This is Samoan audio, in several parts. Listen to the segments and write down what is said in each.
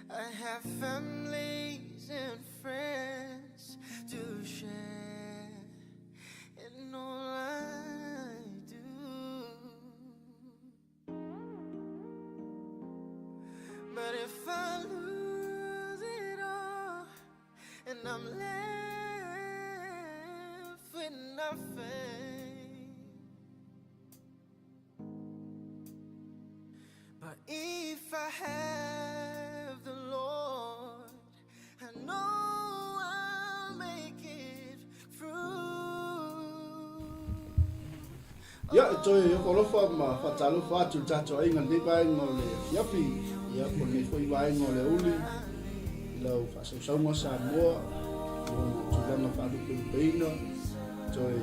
I have families and friends to share in all I do. But if I lose it all and I'm left with nothing, but if I have the Lord, I know I'll make it through. Ia, e toe ofo ma faatalofa atu i le tatou aiga i lenei vaega o le afiafi, ia, po o lenei foi vaega o le aoauli i lau faasausauga Samoa i ona tulaga faalupelupeina. Toe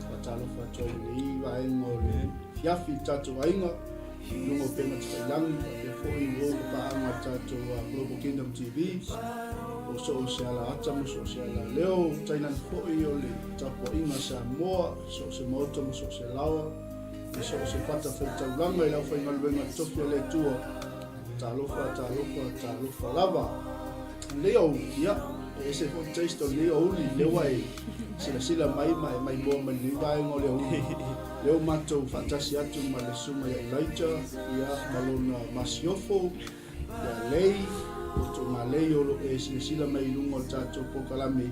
faatalofa atu ai i lenei vaega o le afiafi i le tatou aiga i luga o upega tafailagi faapea foi uo ma paaga a le tatou Global Kingdom TV o so o se ala ata ma so o se ala leo, tainane foi o le tapuaiga a Samoa i so o se maota ma so o se laoa, i so o se fatafaitaulaga i le aufaigaluega tofi a le Atua. Talofa, talofa, talofa lava. Lenei aoauli, ia, e ese foi le taste o lenei aoauli, lea ua e silasila mai ma e maimoa mai lenei vaega o le aoauli. Lea ua matou faatasi atu ma le susuga ia Elijah, ia, ma lona masiofo, ia Lei, o tou malei o lo o e silasila mai i luga o le tatou polokalame.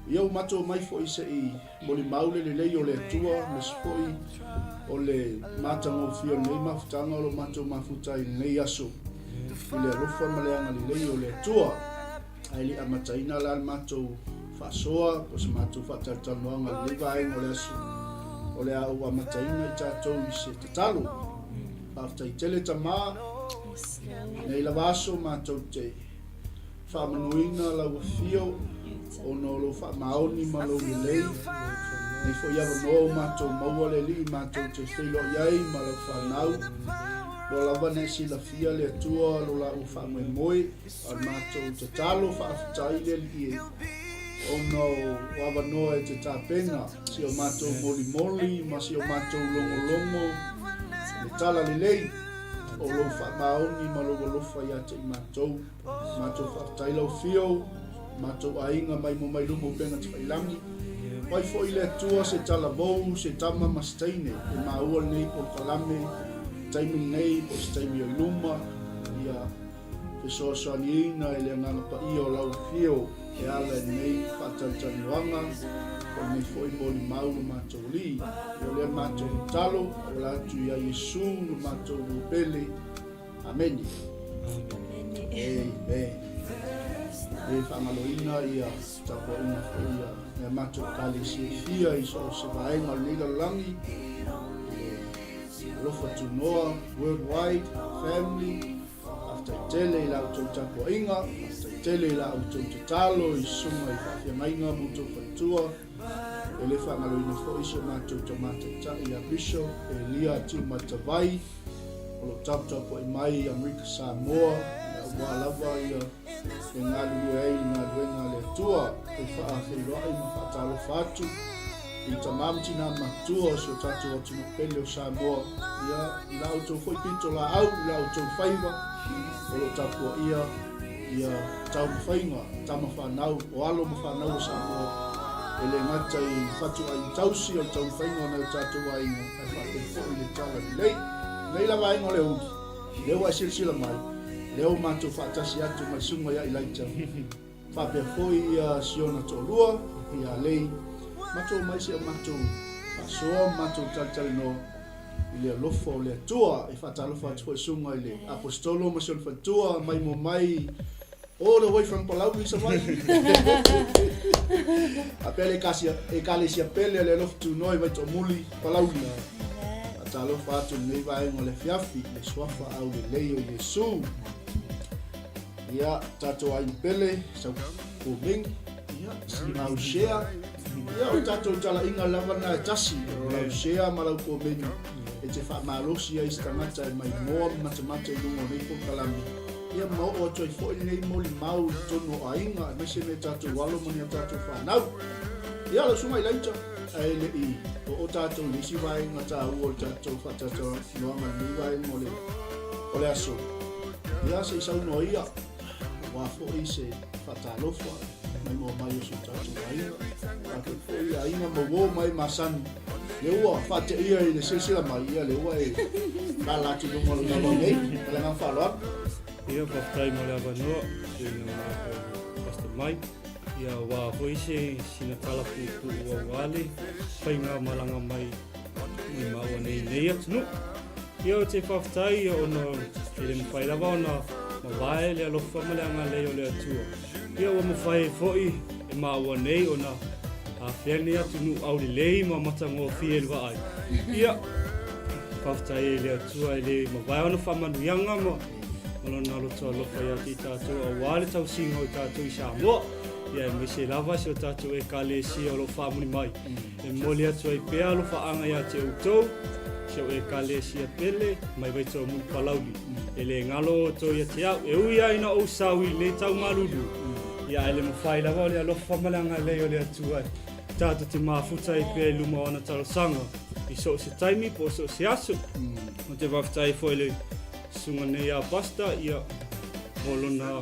Ia, ua matou omai foi se i molimau le lelei o le Atua, aemaise foi o le matagofie o lenei mafutaga o lo o matou mafuta ai i lenei aso, i le alofa ma le agalelei o le Atua. Ae le i amataina la le matou faasoa po o se matou faatalatalanoaga i lenei vaega o le aso, o le a ou amataina i tatou i se tatalo. Faafetai tele Tama, nei lava aso matou te Faamanuina lau afio ona o lou faamaoni ma lou lelei. Nei foi avanoa ua matou maua le Alii matou te feiloai ai ma lau fanau. Loa lava na e silafia le Atua lo la ua faamoemoe, a o le matou tatalo faafetai le Alii e ona o avanoa e te tapena si o matou molimoli ma si o matou logologo le tala lelei o lou faamaoni ma lou alofa ia te i matou. Matou faafetai lau Afio, matou aiga mai mo mai luma upega tafailagi. Fai foi le Atua se talavou, se tama ma se teine e maua lenei polokalame, taimi lenei po o se taimi o i luma, ia fesoasoaniina e le Agaga Paia o lau Afio e ala i lenei faatalitalinuaga, o lenei foi molimau lo matou Alii. Ia o lea matou tatalo, auala atu ia Iesu lo matou Pele. Amene. Amen. E faamaloina ia tapuaiga foi ia mea matou ekalesia e fia i so o se vaega o lenei lalolagi, le Alofa Tunoa Worldwide Family. Faafetai tele i la outou tapuaiga, faafetai tele i la outou tatalo i susuga i faafeagaiga ma outou faletua. E le faagaloina foi si o matou tama taitai ia Bishop Elia Tiumatavai, o lo o taputapuai mai i Amerika Samoa, aua lava ia e galulue ai i le galuega a le Atua, e faafeiloai ma faatalofa atu i tama ma tinā matutua o si o tatou atunuu pele o Samoa, ia, i la outou foi pitolaau, i la outou faiva, o lo o tapuaia ia taumafaiga tama fanau, o alo ma fanau o Samoa, e le gata i fatuaiga tausi o le taumafaiga o nai o tatou aiga, ae faapea foi le tala lelei. Lenei lava aiga o le uli, lea ua e silasila mai, lea ua matou faatasi atu ma le susuga ia Elijah, faapea foi ia si ona toalua, ia Lei, matou omai se o matou faasoa ma matou talatalanoa i le alofa o le Atua. E faatalofa atu foi susuga i le Aposetolo ma si ona faletua, mai mo mai all the way from Palauli, Savaii. Faapea le Ekalesia pele a le Alofa Tunoa i Vaitoomuli, Palauli. Faatalofa atu i lenei vaega o le afiafi i le suafa aulelei o Iesu. Ia, tatou aiga pele, sau komeni, ia, si mau share. Ia, o tatou talaiga lava na e tasi, o lau share ma lau komeni, e te faamalosi ai se tagata e maimoa ma matamata i luga o nei polokalame. Ia, ma oo atu ai foi lenei molimau i totonu o aiga, aemaise me tatou alo ma ni a tatou fanau. Ia, lau susuga Elijah, ae le i oo tatou i le isi vaega taua o le tatou faatalatalanoaga i lenei vaega o le aso. Ia, se i saunoa ia. Aua foi se faatalofa maimoa mai o si o tatou aiga, faapea foi aiga ma uo mai masani, lea ua faateia i le silasila mai, ia lea ua e lala atu i luga o le taulaga nei. Ma le agaga faaaloalo. Ia, faafetai mo le avanoa, tuuina mai foi Pastor Mike. Ia, aua foi se sina tala puupuu aua le faiga malaga mai i maua nei nei atunuu. Ia, ou te faafetai ia ona e le mafai lava ona mavae le alofa ma le agalelei o le Atua. Ia, ua mafai ai foi e maua nei ona afea lenei atunuu aulelei ma matagofie i le vaai. Ia, faafetai ai i le Atua e le mavae ona faamanuiaga ma ma lona loto alofa ia te i tatou aua le tausiga o i tatou i Samoa. Ia, aemaise lava si o tatou Ekalesia o lo o faamuli mai. E momoli atu ai pea alofaaga ia te outou, si au Ekalesia pele, mai Vaitoamuli Palauli. E le galo outou ia te au, e ui lava ina ou sau i lenei tau malulu, ia ae le mafai lava o le alofa ma le agalelei o le Atua e tatou te mafuta ai pea i luma o ana talosaga i so o se taimi po o so o se aso. Ou te faafetai foi i le susuga nei a Pastor, ia, mo lona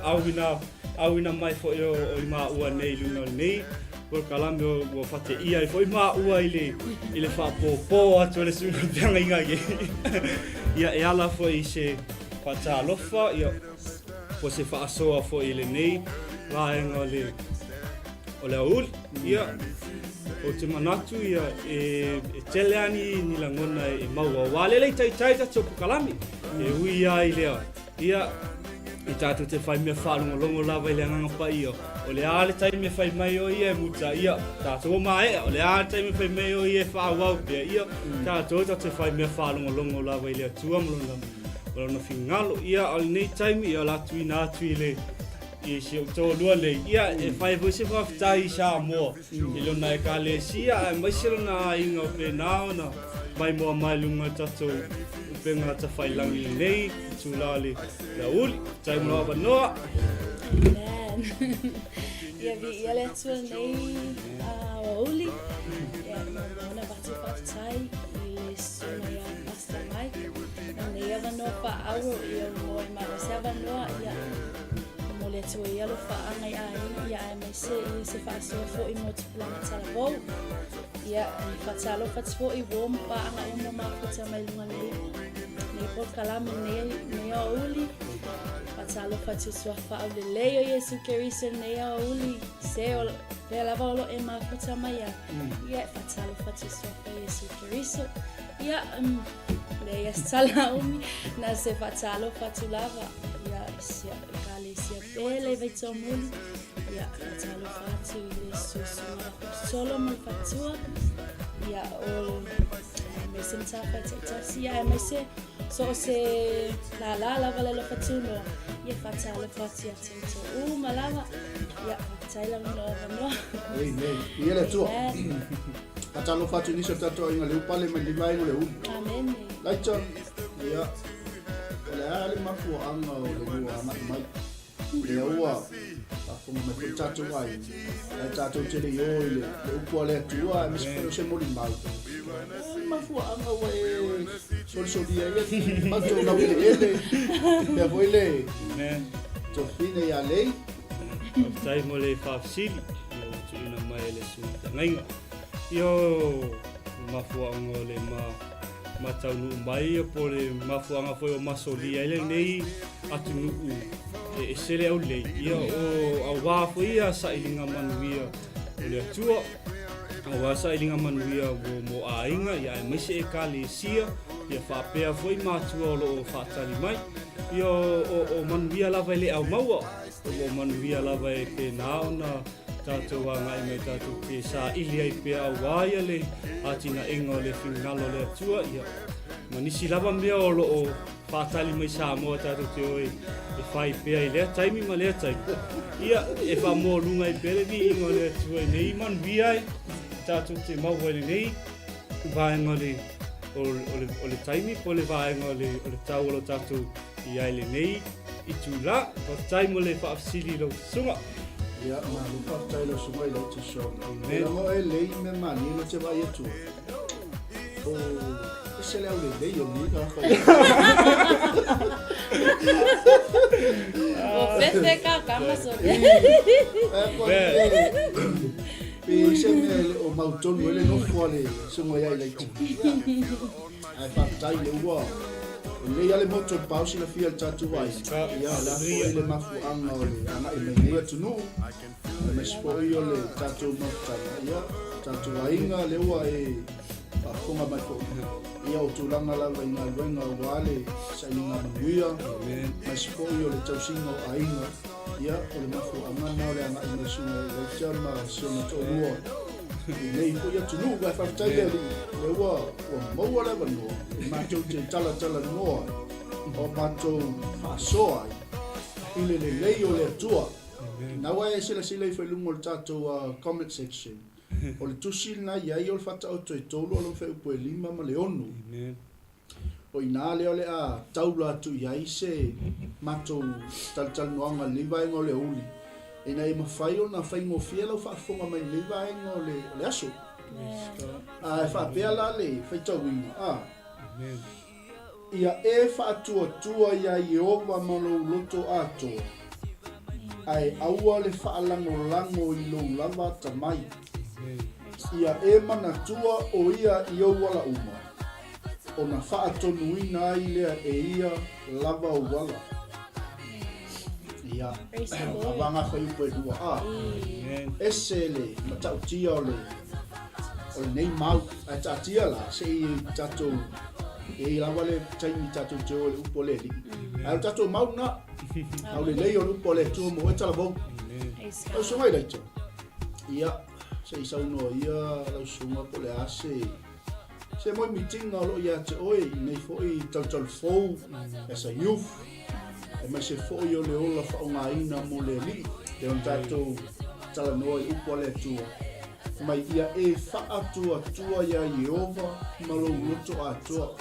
Auina, auina mai foi o, o i maua nei i luna o lenei polokalame o, ua fateia ai foi maua i le, i le faapōpō atu o le suiga feagaiga i Ia, e ala foi i se faatalofa, ia, po se faasoa foi i lenei vaega o le, o le aoauli. Ia, ou te manatu, ia, e, e tele lava ni, ni lagona e, e maua. Aua lele i taitai tatou polokalame, e ui lava i lea, Ia, e tatou te whai mea whaalongolongo lava i le Agaga Paia, o le a le taimi e whai mai o ia e muta, ia, tatou o maea, o le a le taimi e whai mai o ia e whaauau pea, ia, tatou tatou te whai mea whaalongolongo lava i le Atua ma lona, ma lona finagalo. Ia, a o lenei taimi, ia, o le a tuuina atu i le, i si ou toalua nei, ia, e whai foi se faafetai i Samoa, i lona Ekalesia, aemaise lona aiga o pēnā ona maimoa mai luga o tatou upega tafailangi lenei, itulā le aoauli. Faafetai mo lou avanoa. Amen. Ia viia le Atua lenei aoauli. Ia, muamua ona avatu faafetai i le susuga ia Pastor Mike mo lenei avanoa faaauro ia ua maua ai maua se avanoa ia momoli atu ai alofaaga i aiga ia aemaise ia se faasoa foi mo tupulaga talavou. Ia, e faatalofa atu foi ua ma paaga uma mafuta mai luga nei nei polokalame nei nei aoauli. Faatalofa atu i suafa aulelei o Iesu Keriso nei aoauli se o pea lava o lo e mafuta mai ai. Ia, e faatalofa atu i suafa o Iesu Keriso. Ia, um, leai a se tala umi, na se faatalofa atu lava. Ia, i si au Ekalesia pele i Vaitoamuli. Ia, faatalofa atu i le susuga Aposetolo ma le faletua. Ia, o aemaise matafai taitasi, ia aemaise so o se lālā lava le alofa tunoa. Ia, faatalofa atu ia te outou uma lava. Ia, faafetai lava mo lou avanoa. Amen. Ia le Atua. Amen. Faatalofa atu i nisi o tatou aiga le upale mai le vaega o le ulu. Amen. Laita, ia, o le a le mafuaaga o le lua agai mai. Lea ua faafofoga mai foi le tatou aiga, ae tatou te le i o i le, le upu a le Atua, aemaise foi o se molimau. O le mafuaaga ua e solisolia ai matou laueleele, pea foi le Amen. tofine ia Lei. Faafetai mo le faafesili ia ua tuuina mai e le sui feagaiga. Ia o le mafuaaga o le ma ma taunuu mai ia po o le mafuaaga foi o masolia ai lenei atunuu e ese le aulelei. Ia o auā foi ia sailiga manuia o le Atua, auā sailiga manuia mo, mo aiga ia aemaise Ekalesia, ia faapea foi matua o lo o faatali mai. Ia o, o, o manuia lava e le aumaua, o lo o manuia lava e pēnā ona tatou agai mai tatou te saili ai pea auā ia le atinaega o le finagalo o le Atua, ia, ma nisi lava mea o lo o faatali mai Samoa tatou te o e fai pea i lea taimi ma lea taimi. Ia, e faamoaluga ai pea le viiga o le Atua i nei manuia ai tatou te maua i lenei vaega o le, o, o le, o le taimi po o le vaega o le, o le tau o lo tatou i ai lenei itulā. Faafetai mo le faafesili i lau susuga. Ia, malo faafetai lau susuga i lau Tison. Amen. E lago e lei mea malie lo te vaai atu. O Ese le aulelei o lenei tagata. O fefe ka kama sole. Pe se mea e le o mautonu ai le nofo a le susuga ia Ilaiti. Ae faafetai le ua lelei lava le motu o le pao silafia e le tatou aiga. Ia, o le a foi le mafuaaga o le agai mai nei atunuu, aemaise foi o le tatou mafutaga. Ia, tatou aiga lea ua e faafofoga mai foi. Ia, o tulaga lava i galuega aua le sailiga manuia, aemaise foi o le tausiga o aiga. Ia, o le mafuaaga lena o le agai mai o le Susuga ia Elijah ma si ona toalua i nei foi atunuu. Ae faafetai le Alii, lea ua, ua maua le avanoa e matou te talatalanoa ai, ma matou faasoa ai i le lelei o le Atua. Na ua e silasila ifo i luga o le tatou uh, comment section, o le tusi lena i ai o le faataoto e tolu o lona fuaiupu e lima ma le ono. Amen. O i ina lea o le a taula atu i ai se matou talatalanoaga i lenei vaega o le aoauli, ina ia mafai ona faigofie lau faafofoga mai i lenei vaega o le, o le aso. A e faapea la le faitauina, a, Ia e faatuatua iā Ieova ma lou loto atoa, ae aua le faalagolago i lou lava atamai. Ia e manatua o ia i ou ala uma, ona faatonuina ai lea e ia lava ou ala. Ia, avaga fuaiupu e lua a. Ese le matautia o le o lenei mau. Ae taatia la, se i tatou, e i lava le taimi tatou te o i le upu a le Alii. Ae o le tatou mau lena, aulelei o le upu a le Atua mo oe talavou. Lau susuga Ilaita, ia, se i saunoa ia lau susuga po o le a se Se moemitiga o lo o ia te oe i nei foi talutalufou as a youth, aemaise foi o le ola faaaogaina mo le Alii, pei ona tatou talanoa i upu a le Atua, mai ia e faatuatua iā Ieova ma lou loto atoa,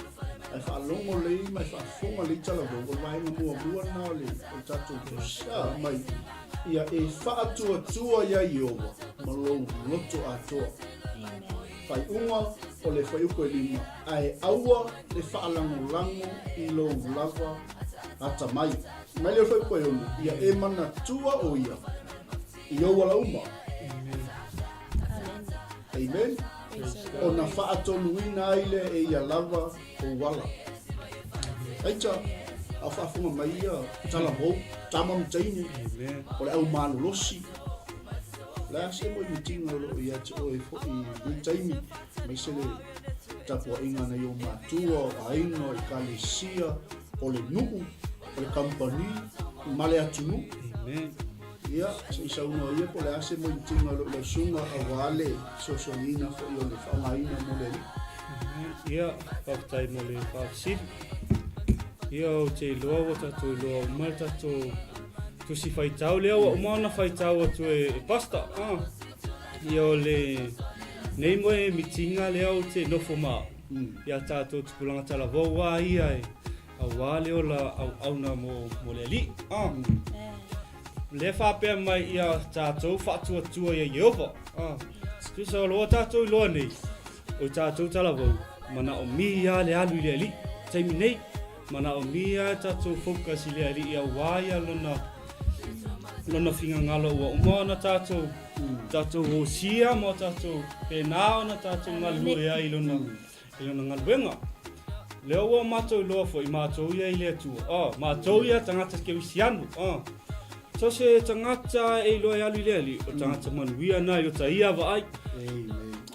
ae faalogo lei ma e faafofoga lei talavou, o le vaega muamua lena o le tatou tusi, mai ia e faatuatua iā Ieova ma lou loto atoa. Faaiuga o le fuaiupu e lima, ae aua le faalagolago i lou lava atamai. Mai lea o le fuaiupu e ono, ia e manatua o ia i ou ala uma. Amen. Ona faatonuina ai lea e ia lava ou ala. Aita, a o faafofoga mai ia talavou, tama ma teine, o le au malolosi. O le a se moemitiga o lo o ia te oe foi i lenei taimi, aemaise le tapuaiga a nai ou matua, o aiga, o ekalesia, o le nuu, o le kamupani, ma le atunuu. Amen. Ia, se i saunoa ia po o le a se moemitiga o lo o i lau susuga aua le fesoasoaniina foi o le faaaogaina mo le Alii. Amen. Ia, faafetai mo le faafesili. Ia, ou te iloa ua tatou iloa uma le tatou Tusi faitau lea ua uma ona faitau atu e, e Pastor. Ah. Ia o le nei moe mitinga lea ou te nofo ma au. Ia tātou tupulaga talavou a ia e auā le ola auauna mo, mo le Alii. Ah. Lea faapea mai ia tātou faatuatua ia Ieova. Ah. Tusa o loa tātou iloa nei, o i tātou talavou, manaomia le alu i le Alii. Taimi nei, Manaomia e tatou focus i le Alii auā ia lona lona fingagalo ua uma ona tatou tatou osia ma tatou pēnā ona tatou galulue ai i lona i lona galuega. Lea ua matou iloa foi matou ia i le Atua. Oh, matou ia tagata kerisiano. Oh. So se tagata e iloa e alu i le Alii, o tagata manuia na i ota ia vaai.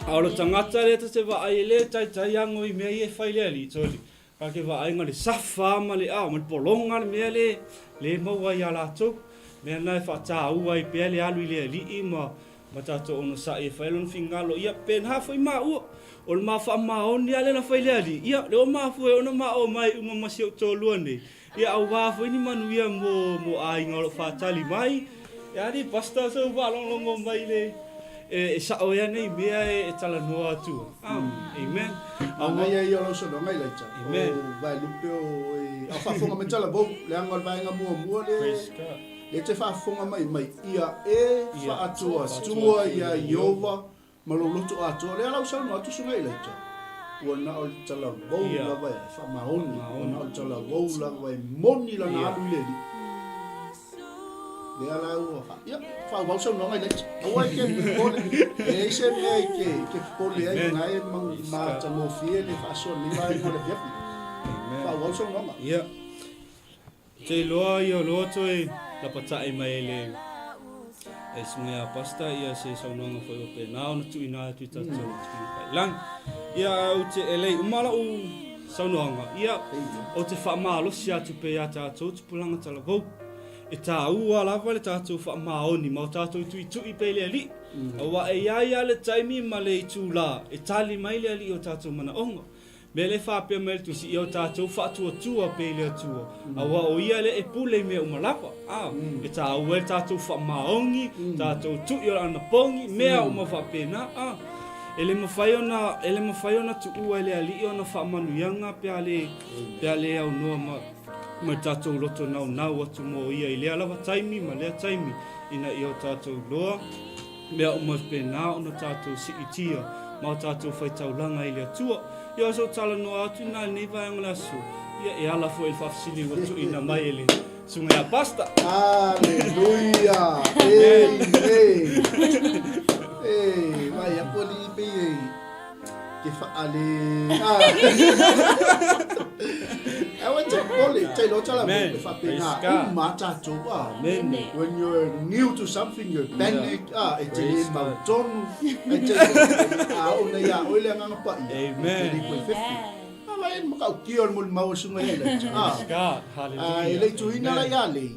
A o le tagata lea ta te vaai e le taitai ago i mea ia e fai i le Alii, sorry. Ka ke vaaiga le safa ma le ao ma le pologa le mea le le maua ai iā latou. Mea na e faataua ai pea le alu i le alii ma ma tatou onosai e fai lona finagalo ia penha foi maua. O le ma faamaoni a lea na fai le alii ia lea ua mafua ai ona ma oo mai uma ma si ou toalua nei ia aua foi ni manuia mo mo aiga o lo o faatali mai. E alii pastor sou faalogologo mai le e sao ea nei mea e talanoa atu ai. Amen. Manaia ia o lau saunoaga Elijah. Amen. O Vaelupe o e a faafofoga mai Talavou, leaga o le vaega muamua le Praise God. le te faafofoga mai mai ia e faatuatua ia Ieova ma lou loto atoa. Lea la ua saunoa atu Susuga Elijah. Ua na o le talavou lava e faamaoni, ua na o le talavou lava e moni lana alu i le Alii. Lea la ua fa, ia, faaauau saunoaga i laiti. Aua e te popole, e leai se mea e te, te popole ai, na e matagofie le faasoa lenei vaega o le afiafi. Faaauau saunoaga. Ia. Te iloa ia loa toe lapatai mai e le e susuga ia Pastor ia se saunoaga foi faapena ona tuuina atu i tatou tupulaga. Ia ou te e lei uma lau saunoaga, ia ou te faamalosi atu pea ia tatou tupulaga talavou. E taua lava le tatou faamaoni ma o tatou tuitui pea i le Alii. Aua e i ai lava le taimi ma le itula e tali mai le Alii i o tatou manaoga. Mea lea e faapea mai le Tusi, ia o tatou faatuatua pea i le Atua, aua o Ia lea e pule i mea uma lava. A, e taua ai le tatou faamaoni, tatou tui o le anapogi, mea uma faapena. A, e le mafai ona, e le mafai ona tuua e le Alii ona faamanuiaga pe a le, pe a le aunoa ma, ma le tatou loto naunau atu mo Ia i lea lava taimi ma lea taimi, ina ia o tatou iloa Mea uma faapena ona tatou siitia ma o tatou faitaulaga i le Atua. Ia o sou talanoa atu ina i lenei vaega o le aso, ia e ala foi i le faafesili ua tuuina mai e le Susuga ia Pastor. Haleluia! Amen! E, vai aku alii pei e ke whaale. Ah. Aua te pole, te lo tala mo e whapena uma tātou. Ah. Amen. When you're new to something, you panic. Ah, e te le mau tonu. E te a o nei a oile anganga pa ia. Amen. E te koe whiwhi. Ah, vai en maka uki o le moli mau sunga ia le. Ah. God, hallelujah. Ah, e le tuina la ia le.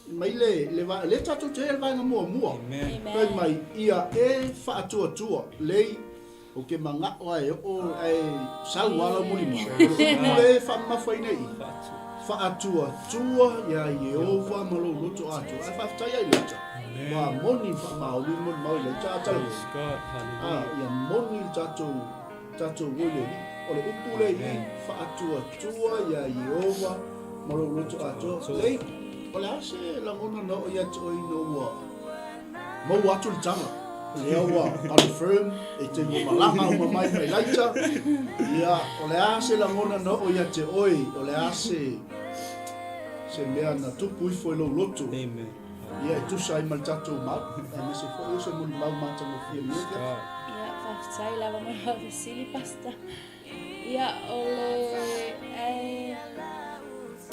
Mai le le va le tātou te le vaenga mua mua. Amen. Fai mai ia e whaatuatua lei O ke manaʻo a e oʻo ae sau ala muli mai. O le upu lea e faamamafaina i i, faatuatua iā Ieova ma lou loto atoa. Ae faafetai ai Lota. Ua moni ma faamaoni le molimau i Lota a tala A, ia moni le tatou, tatou o i le Alii. O le upu lea i i, faatuatua iā Ieova ma lou loto atoa. Lei, o le a se lagona na oo ia te oe ina ua Maua atu le tala, lea ua confirm e te ua malaga uma mai ma Elijah. Ia, o le a se lagona na oo ia te oe, o le a se se mea na tupu ifo i lou loto. Amen. Ia, e tusa ai ma le tatou mau, aemaise foi o se molimau matagofie i lenei afiafi. Ia, faafetai lava mo le faafesili, Pastor. Ia, o le, e,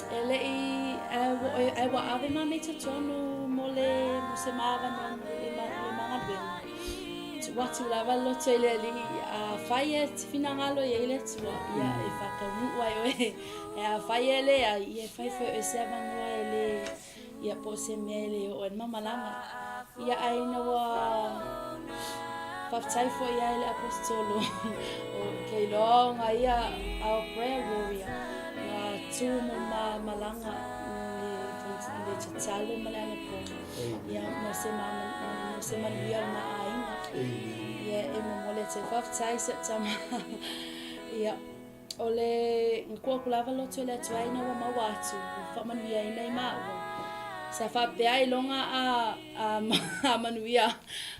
e le i, e, e ua ave ma me totonu mo le, mo se maavanoa mo le, le magaluega. Tuu atu lava le loto i le Alii, a fai e te finagalo i ai le Atua, ia e whakaunuu ai oe. E a fai e le ai, ia e fai foi oe se avanoa e le, ia po o se mea e le oo ai le mamalaga. Ia ai ina ua faafetai foi ai le Aposetolo o ke iloa o nga ia our prayer warrior nga tu mo ma malaga le le tatalo ma le anapogi ia mo se ma mo se manuia o le ma aiga. Ia e momoli atu ai faafetai si au tama. Ia O le kua aku lava loto i le Atua ina ua maua atu, ua faamanuiaina i maua. Sa faapea ai loga a, a, a manuia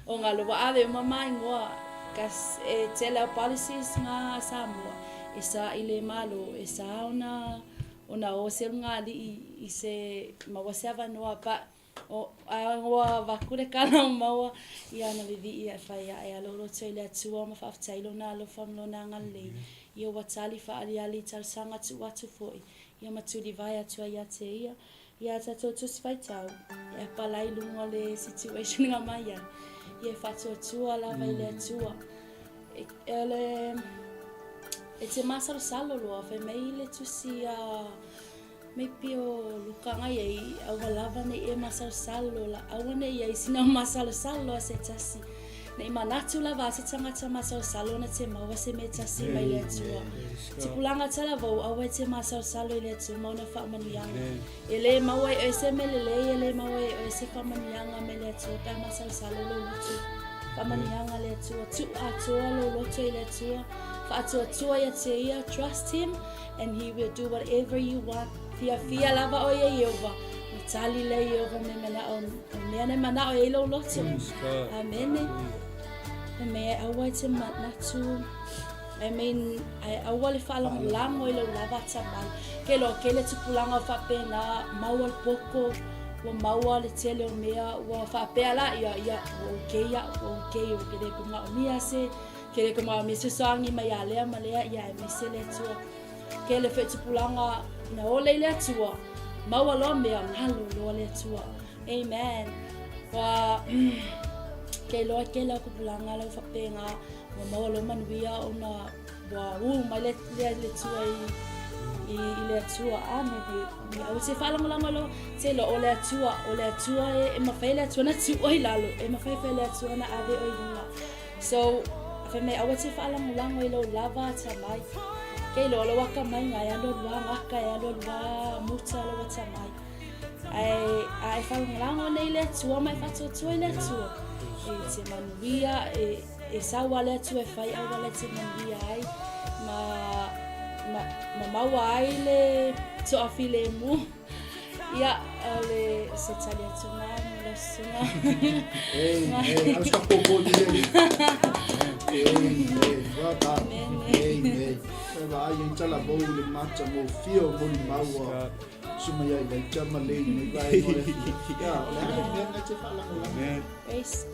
o nga lo ua ave uma ma ingoa, kas e tele au policies nga a Samoa, e sa i le Malo, e sa ona, ona o se nga alii i se maua se avanoa, but O, a ua avatu le kala o maua, ia ana vivii e fai ae alo loto i le Atua ma faafetai Lona alofa ma Lona agalelei. Ia ua tali faaliali i talosaga tuu atu foi, ia ma tulivae atu ai ia te ia, ia a tatou tusi faitau, e apala i luga o le situation nga mai ai, ia e faatuatua lava i le Atua. E, e, le, e te masalosalo loa, fai mai le tusi a Maybe o lukaga ia i aua lava nei e masalosalo la aua nei ia i sina masalosalo a se tasi. Nei manatu lava a se tangata masalosalo na te maua se mea tasi mai le Atua. Tipulanga tala vau aua e te masalosalo i le Atua ma ona faamanuiaga. E le maua e oe se mea lelei, e le maua e oe se faamanuiaga mai le Atua pe a masalosalo lou loto. Faamanuiaga le Atua, tuu atoa lou loto i le Atua, faatuatua ia te ia, trust him. And he will do whatever you want. Fiafia lava ʻoe iā Iēhova, na tali lea Iēhova me manaʻo, o mea na e manaʻo ai lou loto. Amene. E mea e aua e te manatu. I mean, ae aua le faalagolago i lou lava atamai. Ke iloa tele tupulaga o faapena, maua le poto, ua maua le tele o mea, ua faapea la ia, ia, ua okay au, ua okay, ua ke le toe manaomia se, ke le toe manaomia se fesoasoani mai ia lea ma lea, ia aemaise le Atua. Tele foi tupulaga na ola i le Atua, maua loa mea, galo loa le Atua. Amen. Ua, ke iloa tele o tupulaga la ua faapena, Ua maua loa manuia ona ua ū mai le, le, le Atua i, i, i le Atua. Amene. Amene. Aua te faalagolago i lou tele o le Atua, o le Atua e, e mafai le Atua na tuu oe i lalo, e mafai foi le Atua na ave oe i luga. So, fai mai aua te faalagolago i lou lava atamai. Ke iloa lou akamai e alualu lava gaka, e alualu lava muta lou atamai. Ae a e faalagolago nei i le Atua ma e faatuatua i le Atua, e te manuia, e, e sau a le Atua e fai auala e te manuia ai, ma, ma, ma maua ai le toafilemu. Ia, o le se tali atu na mo lau susuga. Ei, ei, au sa popo i le. Ei, ei, well done. Ei, ei. E va ai i tala mou le mata mo fio mo ni maua. Suma ia i laita ma lei nei vai mo le Ia, o le a le mea ngai te whaalangolanga.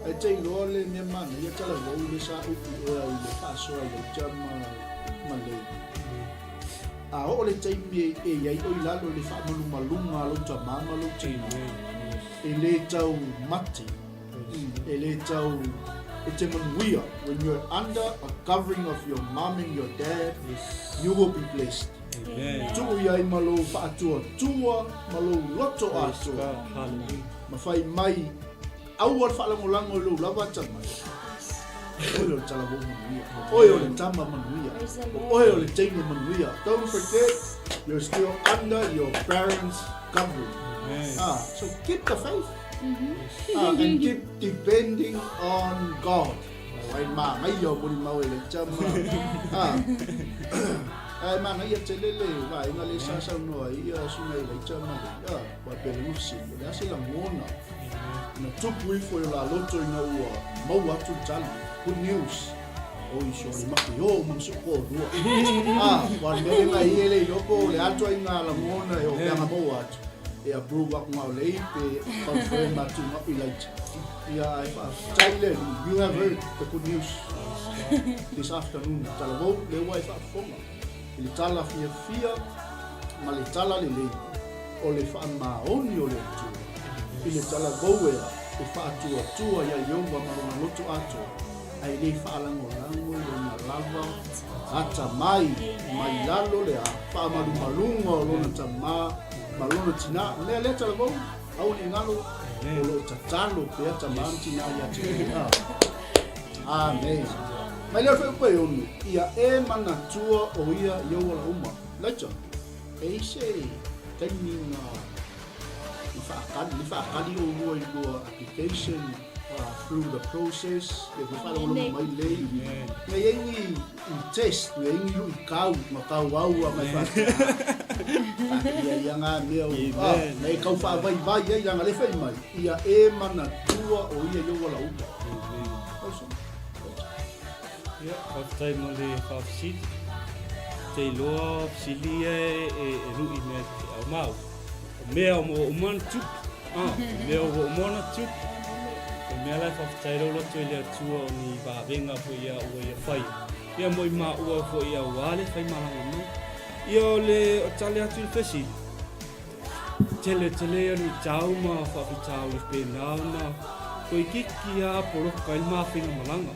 Ai te iloa le mea mana, ia tala vau le sa upu ea i le whaasoa i laita ma, ma lei. A oo le taimi e, e iai o i lalo le whaamalumalunga a lou tamā ma lou tinā. E le tau mate, e le tau, e te manuia. When you're under a covering of your mum and your dad, you will be blessed. Amen. Tuu i ai ma lou faatuatua ma lou loto atoa. Ma fai mai, aua le faalagolago i lou lava atamai. Oe o le talavou manuia. Oe o le tama manuia. Oe o le teine manuia. Don't forget, you're still under your parents' covering. Amen. Ah, so keep the faith. Ah, and keep depending on God. Wai manaia o Molimau e le tama. Ah. Ae manaia tele le vaega le sa saunoa ai ia susuga i Laita ma le ah, ua pei o le fesili, o le a se lagona na tupu ifo i o la loto ina ua maua atu le tali, good news. Oi sole make o ma so ko rua. Ah, ua le mea le ngai e le iloa po o le a ituaiga lagona e o peaga maua atu. E approve aku ngā o lei pe confirm atu ngā i Laita. Ia ae faafetai le Alii, you have heard the good news this afternoon. Talavou, lea ua e faafofoga i le tala fiafia ma le tala lelei o le faamaoni o le Atua i le talavou ea e faatuatua iā Ieova ma lona loto atoa, ae le faalagolago i lona lava atamai mai lalo le a faamalumaluga o lona tamā ma lona tinā. O le mea lea talavou, Aua ne i galo, o lo o tatalo pea tamā ma tinā ia te oe. Amen. Mai lea foi upa e ono, ia e manatua o ia i ou ala uma. Laita, e i se taimi na na whaakali, le whaakali o lua i lua application through the process, le whaalongolongo mai lei. Na iai ni i test, na iai ni lui kau, ma kau au a mai whaatea. Whaatea ia ngā mea o, ah, na e kau whaavaivai ai, langa le whai mai, ia e manatua o ia i ou ala uma. Awesome. Ia, faafetai mo le faafesili. Te iloa o fesili ia e, e lui mea te au mau. O mea o mo uma na tupu. Ah, o mea o uma na tupu. O mea la e faafetai lou loto i le Atua o ni vavenga foi ia ua ia whai. Ia mo i maua foi ia ua le whai malanga mai. Ia o le o tale atu i le fesili. Tele tele ia luitau ma faafitauli pēnā ona toeitiiti a poloka ai le mafaiga malaga.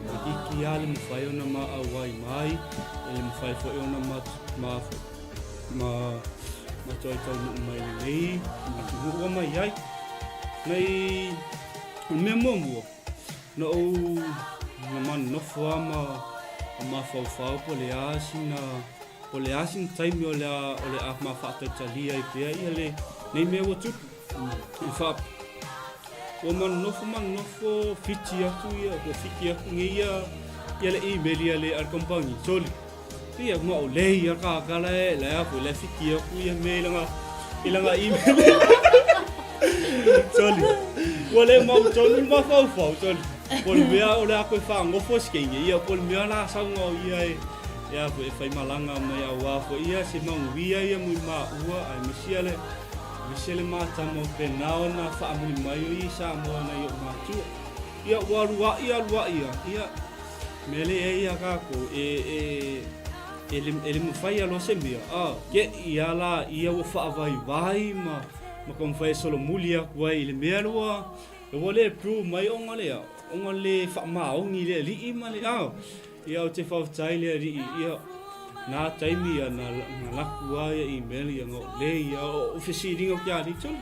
Toeitiiti a le mafai ona ma auai mai, e le mafai foi ona ma ma ma ma toe taunuu mai lenei atunuu ua mai ai. Nei o le mea muamua, na ou na ma nofo a ma mafaufau po o le a sina Po o le a sina taimi o le a, o le a ma faataitalia ai pea ia le, nei mea ua tupu. I wha, ua manonofo manonofo whiti atu ia, ua whiti atu nei ia, ia le email ia le a le kampangi, soli. Ia, ma o le ia ka kala e, la ia foi le whiti atu ia me i langa, i langa email. Soli. Ua le mau tonu mafaufau, soli. Po o le mea o le a koe fa'agofo e se keige, ia po o le mea la sauga o ia e e a foi e faimalaga mai auā foi ia se manuia ia mo i māua aemaise le aemaise le matama o pena ona fa'amuli mai o ia i Samoa nai o'u matua. Ia ua alu a'i alu a'i a, ia mea le ai ia kākou e e e le e le mafai a loa se mea a ke'i a la ia ua fa'avaivai ma ma taumafai e solomuli atu ai i le mea lua ua le prove mai ona le ona le faamaoni i le alii ma le a ia ou te faafetai i le alii ia na taimi ia na na laku a ia email ia na le ia o fesiliga o ke alii sole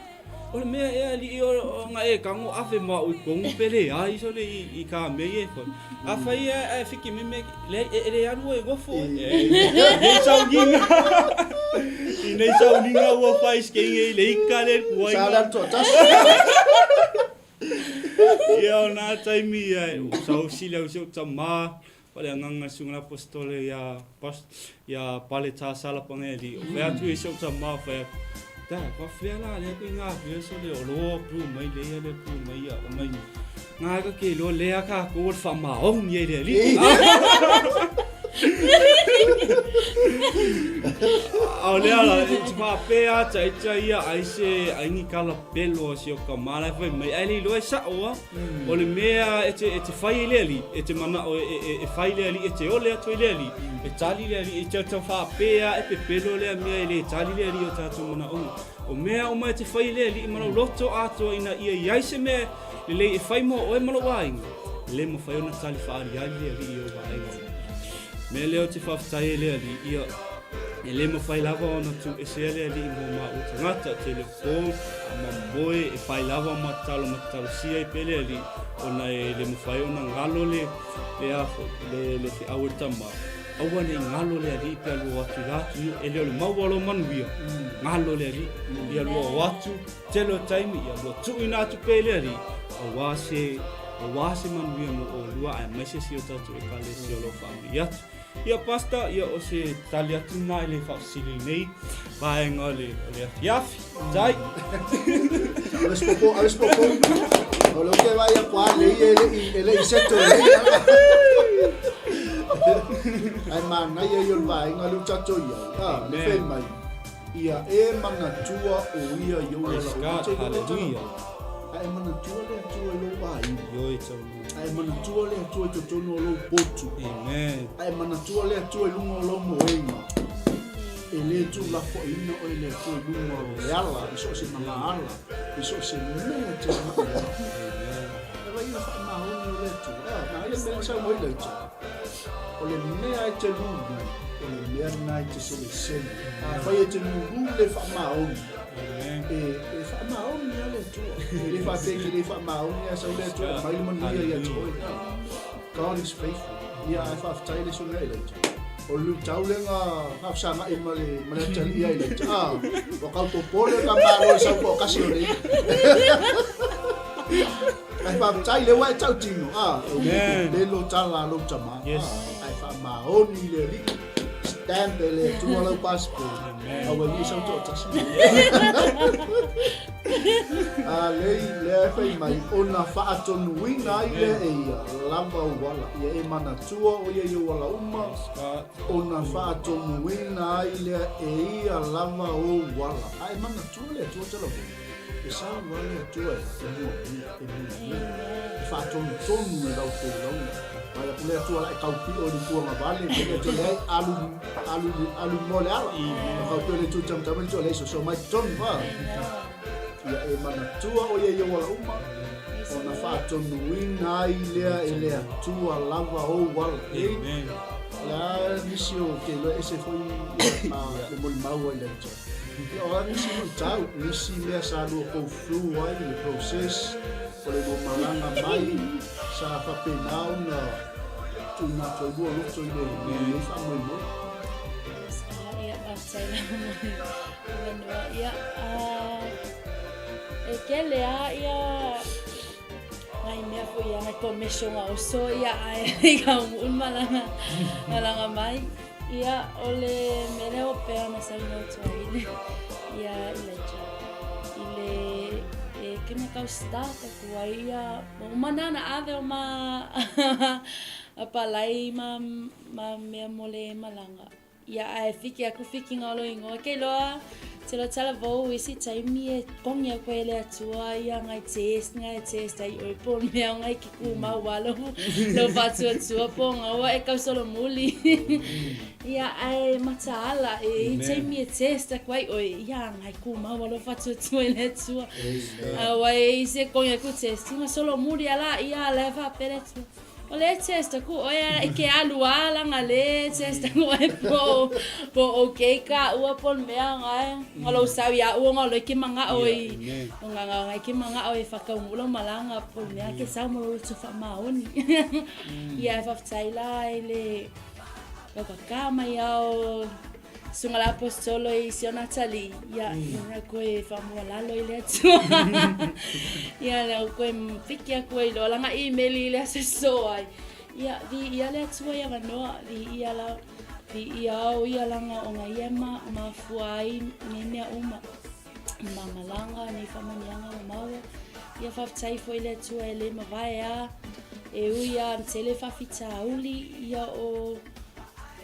o le mea ea alii o na e tago ave ma au i tonu pe leai sole i ka mea ia e fai afai ae fiki mai mea le e le alu e nofo e nei sauniga i nei sauniga ua fai skeige i le ika le kuai Sa le alu toatasi. Ia o nā taimi ia e sausili au si ou tamā pa le agaga susuga le Aposetole ia ia Pale Tasala Pagaeli. O fai atu i si ou tamā fai atu, Da, pa fea la lea koe ngā fea so le o loa plu mai le ia le plu mai ia o mai ngā ka ke loa lea ka ko le wha maongi e le ali. A o lea la, e te faapea ata e tia ia ai se ai ni kala pelo a si o ka mala e fai mai, ai le iloa e sa'o a, o le mea e te, e te fai e le alii, e te mana'o e, e, e fai le alii, e te ole atu ai le alii, e tali le alii, e te tau faapea e pepelo lea mea e le tali le alii o tatou manaoga. O mea uma e te fai e le alii ma lou loto atoa ina ia i ai se mea lelei e fai mo oe ma lou aiga, e le mafai ona tali faaaliali le alii i ou vaaiga. Mea lea ou te faafetai ai le alii, ia, e le mafai lava ona tuuesea le alii mo maua tagata, tele o po, a mamoe, e fai lava ma tatalo ma tatalosia ai pea le alii, ona e le mafai ona galo le, le a foi, le, le feau e le tama, aua ne i galo le alii pe a lua o atu i la atunuu, e le o le maua o lou manuia, galo le alii, ia lua o atu, tele o taimi, ia lua tuuina atu pea i le alii, auā se, auā se manuia mo ʻolua aemaise si o tatou Ekalesia o lo o faamanuia atu. Ia Pastor, ia o se tali atu lena i le faafesili nei vaega o le, o le afiafi. Tai. Ave se popo, ave se popo. O le oke vai a kwa le e le i e le i seto le i. Ai manaia ia o le vaega le tatou ia. Ah, le fai mai. Ia e manatua o ia i ou Praise ala. God, hallelujah. A e manatua le Atua i lou aiga. Ioe taunuu. A e manatua le Atua i totonu o lou potu. Amen. A e manatua le Atua i luga o lou moega. E le tuulafoaiina oe e le Atua i luga o le ala, i so o se magaala, i so o se mea e te agai ai. Amen. E vai ina faamaoni o le Atua. Ah, na le mea sau mai le Atua. O le mea e te lulu, o le mea lena e te selesele. Afai e te lulu le faamaoni, e, e faamaoni lava le Atua. E le faapea e te le faamaoni ae sau le Atua e aumai le manuia ia te oe. God is faithful. Ia, ae faafetai le susuga Elijah. O le luitau lea na faafesagai ma le, ma le atalii ia Elijah. Ah, ua kau popole ka malo i sau toatasi o le ia. Ae faafetai lea ua e tautino, ah, e le Amen. pepelo tala a lou tama. Yes. Ah, ae faamaoni i le Alii. Stamp e le Atua lau passport. Amen. Aua nei sau toatasi. A lei, lea e fai mai, ona faatonuina ai lea e ia, lava ou ala. Ia e manatua o ia i ou ala uma, Yes, God. ona faatonuina ai lea e ia lava ou ala. A e manatua le Atua talavou. E sau lava le Atua e muamua, e muamua, e faatonutonu i lau folauga. Vaai atu le Atua la e taupio i le tuagavale, me le Atua leai, alu, alu, alu mo le ala. O taupio le tu tamatama le Atua leai, soso mai totonu, a. Ia e manatua o ia i ou ala uma, ona faatonuina ai lea e le Atua lava ou ala. Amen. O le a nisi o ke iloa ese foi ia, le molimau ai le Atua. Ia, o a nisi luitau, nisi mea sa lua go through ai le process o le lua malaga mai, sa faapena ona tuuina atu ai lua loto i le lenei faamoemoe. Yes, ia, faafetai lava mo le avanoa. Ia, e tele lava ia nai mea foi ia, nai commercial gaoso ia ae i Kaumu le malaga, malaga mai. Ia, o le mea lea ua pea ona saunoa atu ai le, ia Elijah, i le e ke ma kau start aku ai ia ua uma na na ave o ma apalai ma ma mea mo le malaga. Ia ae fiki aku fikiga o lou igoa ke iloa telo talavou isi taimi e togi aku ai e le Atua ia ngai test ngai test ai oe po o le mea o ngai ke kumau a lou lou faatuatua po o gaua e kau solomuli. Ia ae mataala e i taimi e test aku ai oe ia ngai kumau a lou faatuatua i le Atua. Aua e i se togi aku test ma solomuli ala ia ala e faapea le Atua. O le test aku oe a i ke alu a langa le test aku oe po po okay ka ua po le mea ngai nga lou sau ia ua nga loi ke mangao i nga nga ngai ke mangao e whakaungu lau malanga po le mea ke sau mo lou loto whaamaoni. Ia e whawhetai la i le kaukaka mai ao Susuga le Aposetolo i si ona atalii, ia, ia koe whaamualalo i le Atua. Ia, lea koe fiki aku ai loa langa imeli i le aso so ai. Ia, vi ia le Atua ia vanoa, vi ia la, vi ia au ia langa o ngai ia ma, mafua ai nei mea uma. Ma malanga, nei whamanianga o maua. Ia whawhetai foi le Atua e le mavae a, e ui a mtele whawhitauli ia o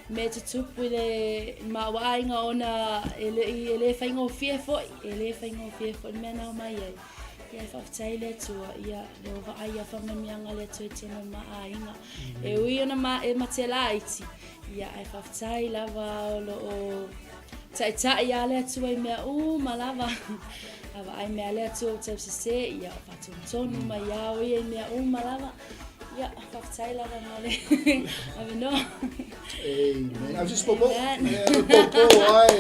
Mea tutupu i le maua aiga ona e le, e le faigofie foi, e le faigofie foi le mea na omai ai. Ia e faafetai i le Atua, ia le o vaai a faamanuiaga le Atua i totonu o ma aiga. E ui ona ma, e mate laiti, ia ae faafetai lava o lo o taitai a le Atua i mea uma lava. A vaai mea a le Atua ua tausese, ia o faatonutonu mai a o ia i mea uma lava. Ia, faafetai lava mo le avanoa. Amen. Au sisi popo. Popo ai.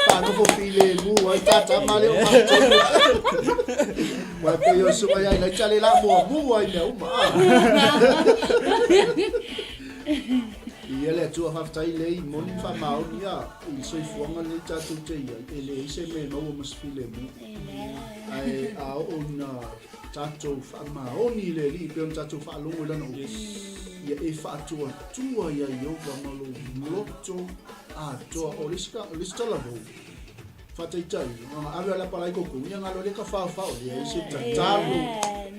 Whanofo file mu ai tata ma le o matou. Wai pe yo suka ia lai chale la mo mu ai mea uma. Ia le Atua faafetai lei moni ma faamaoni ia i le soifuaga lenei tatou te i ai, e leai se mea e maua ma se filemu. Ae a oo ina tatou faamaoni i le Alii e pei ona tatou faalogo i Lana upu, ia e faatuatua iā Ieova ma lou loto atoa. O le isi, o le isi talavou, faataitaiga, na ave a le apalai koukou, ia galo le ka whaowhao, leai se tatalo,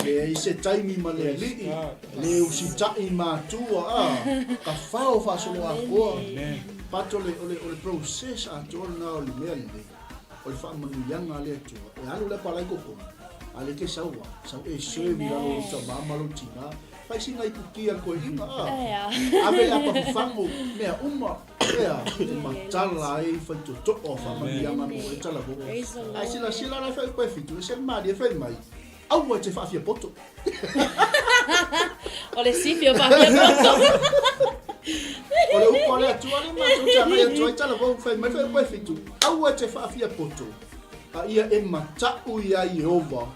leai se taimi ma le alii, le usita'i matua, a, ka whao whaasolo atoa. But o le, o le, o le process atoa lena o le mea lenei, o le faamanuiaga a le Atua, e alu le apalai koukou, A le ke sau a, sau e serve i lalo o lou tama ma lou tina. Fai sina ipu ki a le koeina a. Ave le apa fafago, mea uma, ea, e matala ai fai totoa faamanuiaga mo oe tala voo. Ae silasila la fai upa e fitu, ese le malie fai mai, aua e te faafia poto. O le sifi o faafia poto. O le upu a le Atua le matou te agai atu ai tala voo fai mai fai upa e fitu, aua e te faafia poto. A ia e mataʻu iā Ieova,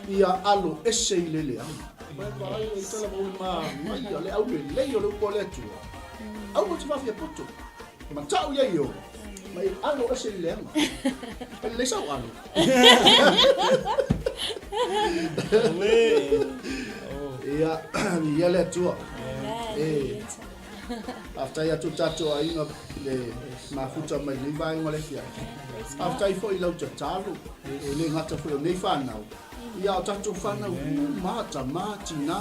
ia alo ese i le leaga. Vae vaai e tala mo le manaia, le aulelei o le upu a le Atua. Aua te faafia poto. Mataʻu iā Ieova, ma e alo ese i le leaga. E lelei sau alo. Ia, ia le Atua. E, faafetai atu tatou aiga le mafuta mai lenei vaega o le afiafi. Faafetai foi i lau tatalo, e le gata foi o nei whanau. Ia o tatou whanau uma, tama, tina,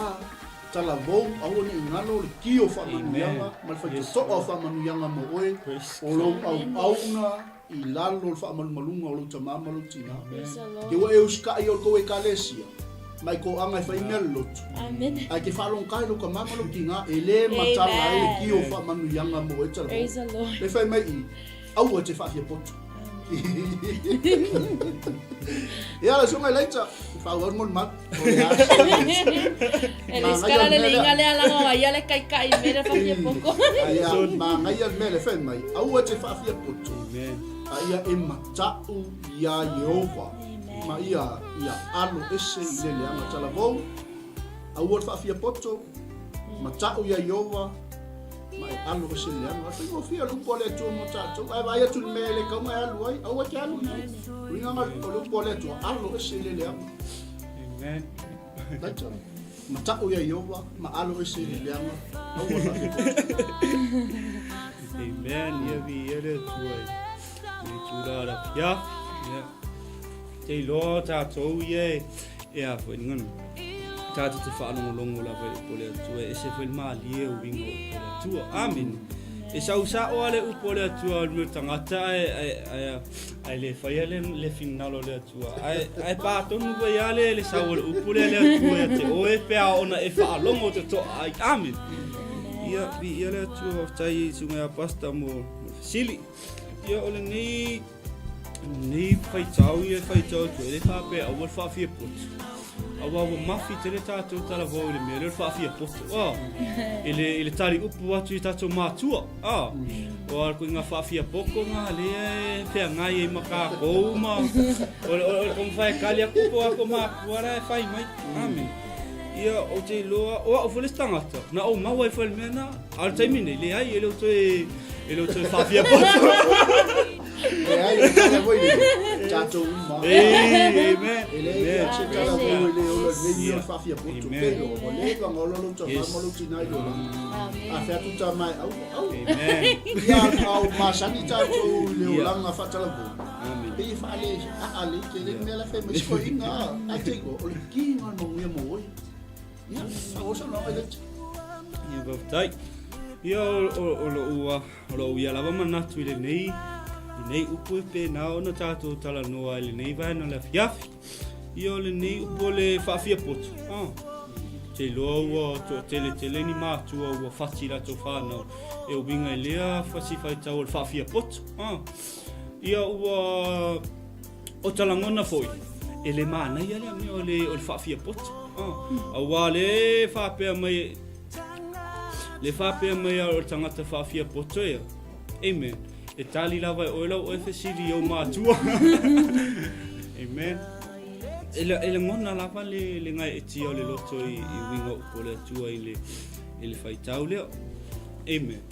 talavou, aua ne i ngalo le ki o faamanuiaga ma le faitotoa o faamanuiaga mo oe, o lou auauna i lalo o le faamalumaluga o lou tama ma lou tina. Ke ua e usitaʻi o le tou ekalesia, ma i toaga e fai mea loloto. Ae ke faalogoka i lou tama ma lou tina, e le matala ai le ki o faamanuiaga mo oe talavou. Le fai mai i, aua e te faafia poto. Ia le susuga i Laita, faaauau le molimau. O le a E le sikala le leiga lea langa o ia le kaikai i mea le faafia poto. Ia, manaia le mea le fai mai, aua e te faafia poto. A ia e mataʻu iā Ieova, ma ia ia alo ese i le leaga talavou, aua le faafia poto, mataʻu iā Ieova, ma e alo ese i le leaga. O le faigofie o le upu a le Atua mo tatou, ae vaai atu i le mea e le taunga e alu ai, aua e te alu i ai. Uiga o le upu a le Atua, alo ese i le leaga. Amen. Laita. Mataʻu iā Ieova, ma alo ese i le leaga, aua le faafia poto. Amen. Ia viia le Atua i lenei itula o le afiafi. Ia. Te iloa tatou ia e E a foi ngana. Tātou te whaalongolongo lava i upu o le Atua, e ese foi le mālie o uiga o upu o le Atua. Amene. E sau sao a le upu o le Atua o le mea tangata ae, ae, ae, ae le whaia le, le finalo o le Atua. Ae, ae pā tonu foi a le, le sau o le upu lea le Atua ia te oe pea ona e whaalongo te toa ai. Amene. Ia, vi ia le Atua, whaftai i sunga ia pasta mo, mo fesili. Ia, o lenei, Nei faitau ia e faitau atu ai, le faapea aua le faafia poto. Aua ua mafi tele tātou talavou i le mea lea o le faafia poto. Ah, i le, i le tali upu atu i tātou mātua. Ah, o a koe ngā faafia poko ngā lea e wheangai ai ma kākou ma o le, o le taumafai e kali aku po ako mākua la e whai mai. Amen. Ia, o te iloa, o au foi le isi tagata, na ou maua ai foi le mea na, a o le taimi nei, leai, e le o toe, e le o toe faafia poto. Leai, o le tala foi lenei, tatou uma. Amen. E leai Amen. se tala Praise foi God. le ola lenei mea o le faafia poto. Amen. Pe loa, ua leva ona ola lou tama ma lou tina i le olaga. Amen. A fea atu tama e au, au. Amen. Ia, a o masani tatou i le Ia. olaga faatalavou. Amen. Pei e faale aa le tele le mea la fai mai si toeaina, a te igoa, o le kiga o le manuia mo oe. Ia, faaauau saunoaga i le Ia, faafetai. Ia, o, o, o lou, ah, O lou ia lava manatu i lenei, lenei upu e pēnā ona tātou talanoa i lenei vaega o le afiafi. Ia o lenei upu o le faafia poto. Ah. Te iloa ua toateletele ni mātua ua whati latou whānau e uiga i lea whati whaitau o le faafia poto. Ah. Ia ua o talagona foi, e le mānaia lea mea o le, o le faafia poto. Ah. Auā le faapea mai Le faapea mai a o le tagata faafia poto ia. Amen. E tali lava e oe lau oe fesili i ou matua. Amen. E, le, e lagona lava le, le gaeetia o le loto i, i uiga o upu o le Atua i le, i le faitau lea. Amen.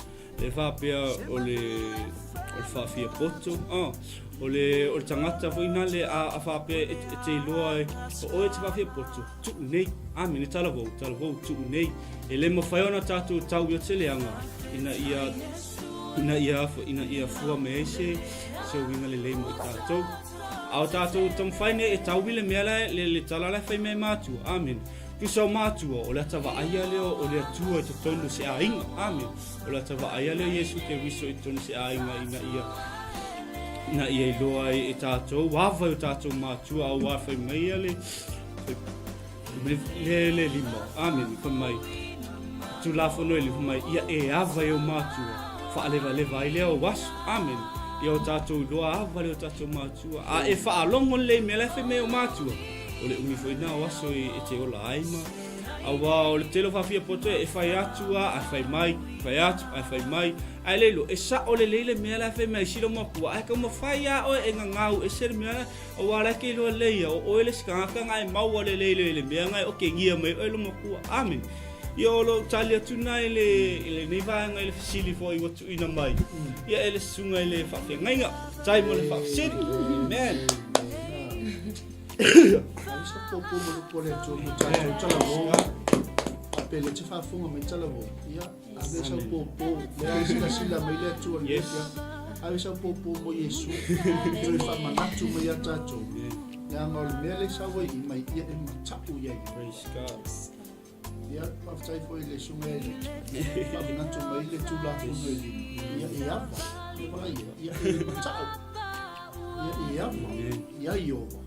Le faapea o le, o le faafia poto. Ah, o le, o le tagata foi na le a, a faapea e, e te iloa e, o oe e te faafia poto. Tuu nei. Amene, talavou, talavou, tuu nei. E le mafai ona tātou tau ia te leaga, ina ia, ina ia, ina ia fua mai ai se, se uiga lelei mo i tātou. A o tātou taumafai nei e tau i le mea la, le, le tala la e fai mai e mātua. Amene. Tusa o mātua, o le ata vaaia lea o le Atua i totonu o se aiga. Amene. O le ata vaaia lea o Iesu Keriso i totonu o se aiga ina ia, ina ia iloa ai e tātou, ava i o tātou mātua, auā fai mai ia le, Le, le lima, amene, fai mai, Tulafono e le fai mai, ia e ava i ou mātua, whaalevaleva ai lea o aso, amene, ia o tātou iloa ava le o tātou mātua, a e whaalongo lelei mea la e fai mai o mātua, o le umi foi nā o aso e, e te ola ai ma, auā o le tele o whaafia poto e, e whai atu a, a whai mai, whai atu, a whai mai, ae le iloa, e sao lelei le mea la e fai mai, sila makua, ae taumafai a oe e gagau ese le mea la, Aua la ke iloa lelei ia, o oe le isi tagata nga e maua lelei lea i le mea nga e okegia mai oe lo makua. Amen. Ia o lou tali atu na i le, i lenei vaega i le fesili foi ua tuuina mai. Ia e le susuga i le faafeagaiga. Faafetai mo le faafesili. Amen. Ai sa popo mo le pole atu mo tātou talavou. A pele te whaafonga mai talavou. Ia, ave sau popo. Lea silasila mai le Atua le Yes. ia. Ave sau popo mo Iesu. Toe faamanatu mai ia tātou. Leaga o le mea lea sau ai i mai ia e mata'u i ai. Praise God. Ia, faafetai foi i le susuga ia Elija. Faamanatu mai le Tulafono e lima. Ia e ava. Ia vaai ia. Ia e mata'u. Ia e ava. Ia Iowa.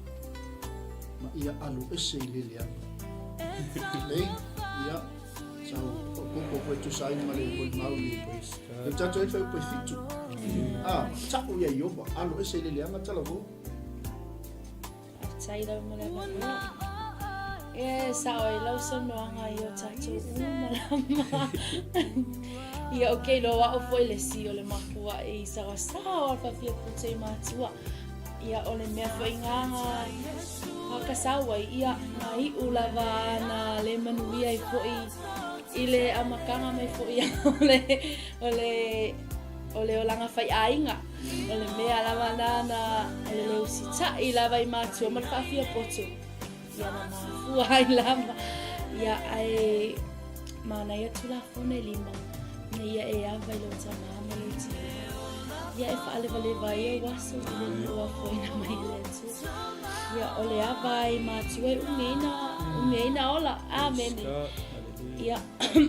Ma ia alu ese i le leaga. Lei, ia, Sau faaopoopo foi e tusa ai ma le molimau i le tatou ai fuaiupu e fitu. A, mata'u ia Iowa, alo ese i le leaga talavou. Faafetai lava mo le avanoa. E sao ai lau saunoaga i o tatou uma lava. Ia, okay, loa au foi le isi o le makua i saoasaoa o le faafia poto i matua. Ia, o le mea foi nga ka sau ai, ia, na iu lava na le manuia ai foi i le amataga mai foi o le, o le, o le olaga faiaiga. O le mea lava na, na, o le le usitai lava i matua ma le faafia poto. Ia, na mafua ai lava. Ia, ae manaia Tulafono e lima, ina ia e ava i lou tamā ma lou tinā. Ia e faalevaleva ai ou aso i le alii ua afoina mai e le Atua. Ia o le ava ai matua e umi ai na umi ai na ola. Amene. Ia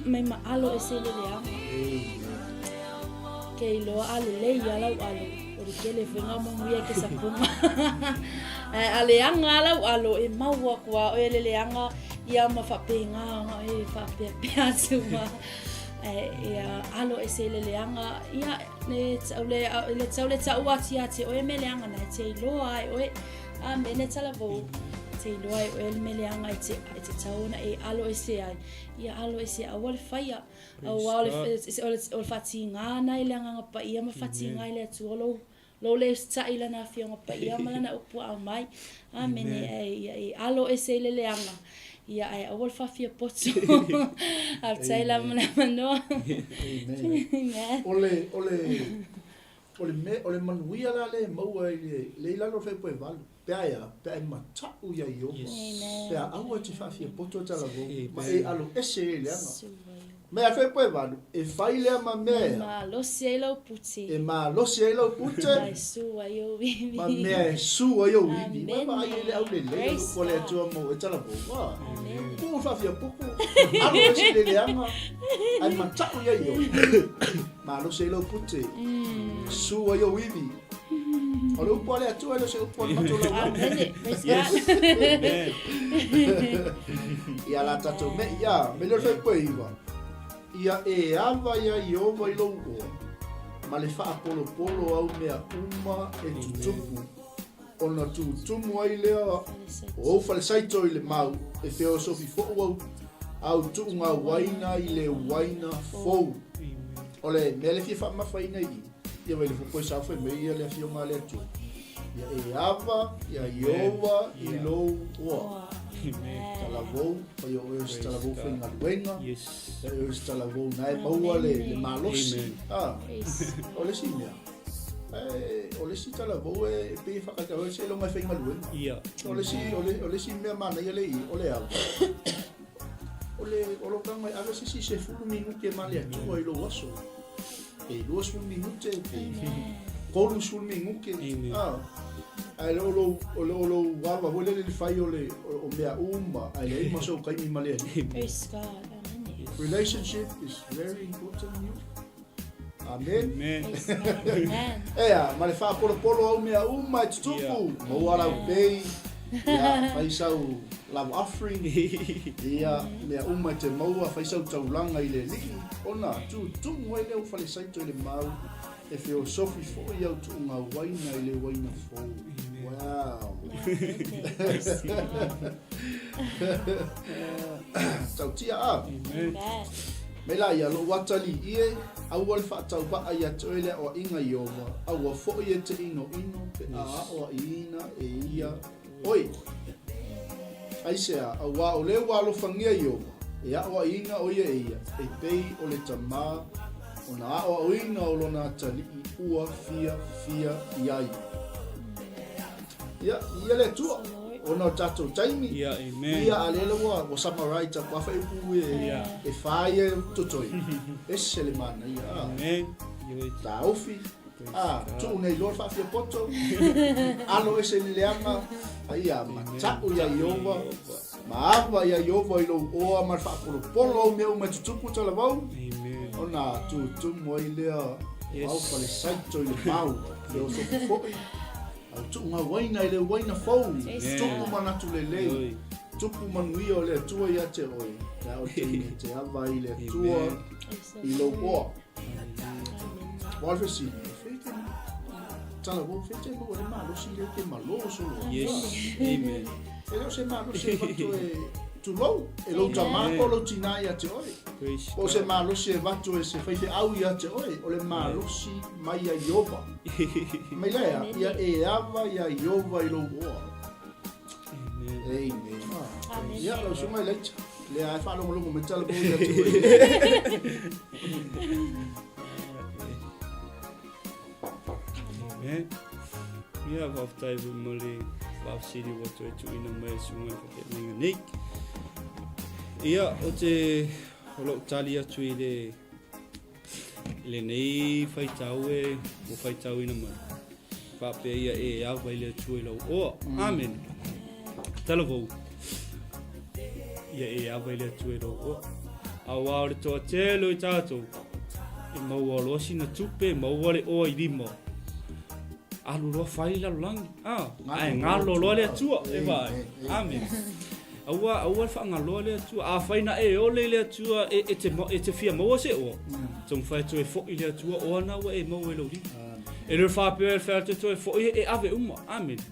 mai ma alo ese i le leaga. Ke iloa a lelei a lau alo, o le kele foi nga manuia ke saponga. Ae a leaga a lau alo, e mau aku a oe le leaga, ia ma faapena ona e faapeapea atu ma. Ae ia alo ese i le leaga, ia le tau le, le tau le tau atu ia te oe me leaga na e te iloa ai oe. Amene talavou. Te iloa ai oe le me leaga e te, e te tau ona e alo ese ai. Ia alo ese aua le faia. Aua o le, o le, o le faatigā na i le Agaga Paia ma faatigā i le Atua lou, lou le usitai i Lana Afioga Paia ma Lana upu ua aumai. Amene. Ae ia e alo ese i le leaga, ia ae aua le faafia poto. Faafetai lava mo le avanoa. Amen. Amen. O le, o le, o le mea, o le manuia la lea e maua i le, lea i lalo o le Fuaiupu e 8, pe a e a? Pe a e mata'u iā Ieova, pe a aua e te faafia poto e talavou, ma e alo ese ai i le aga. Mai a le Fuaiupu e 8, e fai lea ma mea e a? E malosi ai lau pute. E malosi ai lau pute. Ma e su ai ou ivi. Ma mea e su ai ou ivi. Ua e vaai ai le aulelei o le upu a le Atua mo e talavou, a? Tuu le faafia poto, alo ese i le leaga, ae mata'u iā Ieova. Malosi ai lau pute, su ai ou ivi. O le upu a le Atua e le o se upu a le matou laulau. Amene. Praise God. Amen. Ia la tatou me ia, me le fuaiupu e 9. Ia e ava iā Ieova i lou oa, ma le faapolopolo au mea uma e tutupu, ona tutumu ai lea o ou falesaito i le mau, e feosofi foʻu au, au tuuga uaina i le uaina fou. O le mea le fia faamamafaina i i, ia vai le foko e saofai mai ia le afioga a le Atua. Ia e ava ia Ieova i lou oa. Talavou, fai o oe o se talavou faigaluega. Fai oe o se talavou na e maua le, le malosi. Ah, o le isi mea. Eh, o le isi talavou e pei e whakatau e seiloga e faigaluega. O le isi, o le, o le isi mea manaia le i, o le ava. O le, o lou tago e ave se isi 10 minute ma le Atua i lou aso. Pe 20 minute, pe 30 minute. Ah, ae le o lou, o le o lou ava foi lele le fai o le, o, o mea uma, ae leai ma sou taimi ma le Alii. Praise God. Amen. Relationship is very important in you. Amen. Amen. Praise God. Amen. Ea, ma le faapolopolo au mea uma e tutupu, maua lau pei, ia, fai sau love offering, ia, mea uma e te maua, fai sau taulaga i le Alii, ona tutumu ai lea o falesaito i le mau, e feosofi foi au tuuga uaina i le uaina fou. Wow. Praise God. Tautia a. Amen. Amen. Mai la ia lou atalii e, aua le faatauvaa ia te oe le aoaiga Ieova, aua foi e te inoino pe a aoaiina e ia oe. Aisea, auā o le ua alofagia Ieova, e aoaiina o ia e ia, e pei o le tamā ona aoaoina o lona atalii ua fiafia i ai. Ia, ia le Atua, ona o tatou taimi. Ia, amen. Ia, a lea ua, ua summarize atu a whaiupu e, yeah. e whā ia totoi. Ese le mana ia. Ah. Amen. Tāufi. Ah, tuu nei loa whaafia poto. Alo ese le leanga. Ai ia, mata'u ia Ieova. Ma ava ia Ieova i lou oa ma le faapolopolo au mea uma e tutupu talavou. Amen. Ona tutumu ai lea Yes. au falesaito i le mau. Le osofi foi. Au tuuga uaina i le uaina fou. Amen. Tupu manatu lelei. Oi. Tupu manuia o le Atua ia te oe. Lea o te ine te ava i le Atua Amen. i lou oa. Amen. Ua le fesili, e fei te tala ua fei te maua le malosi le te malo solo. Yes. Amen. E le o se malosi e vatu e tulou, e lou tamā po o lou tinā ia te oe. Praise Po o se God. malosi e vatu e se faifeau ia te oe, o le malosi mai ia Ieova. Mai lea, ia e ava ia Ieova i lou oa. Amen. Amen. Amen. Ia, lau susuga i Laita. Lea e faalogologo mai tala po ia te oe. Amen. Ia, faafetai foi mo le faafesili ua toe tuuina mai e le susuga i le faafeagaiga nei. Ia, o te o lou tali atu i le I lenei faitau e ua faitauina mai, faapea ia e ava i le Atua i lau oa. Amene. Talavou, ia e ava i le Atua i lou oa. Auā o le toatele o i tatou, e maua loa sina tupe, e maua le oa i lima, alu loa fai i lalolagi, a, ae galo loa le Atua, e vaai. Amene. Aua, aua le faagaloa le Atua. Afai na e ole i le Atua e, e, te, e te fia maua se oa, taumafai atu e fo'i le Atua oa na ua e maua i lou lima. E le o le faapea e fai atu e toe fo'i e ave uma. Amene.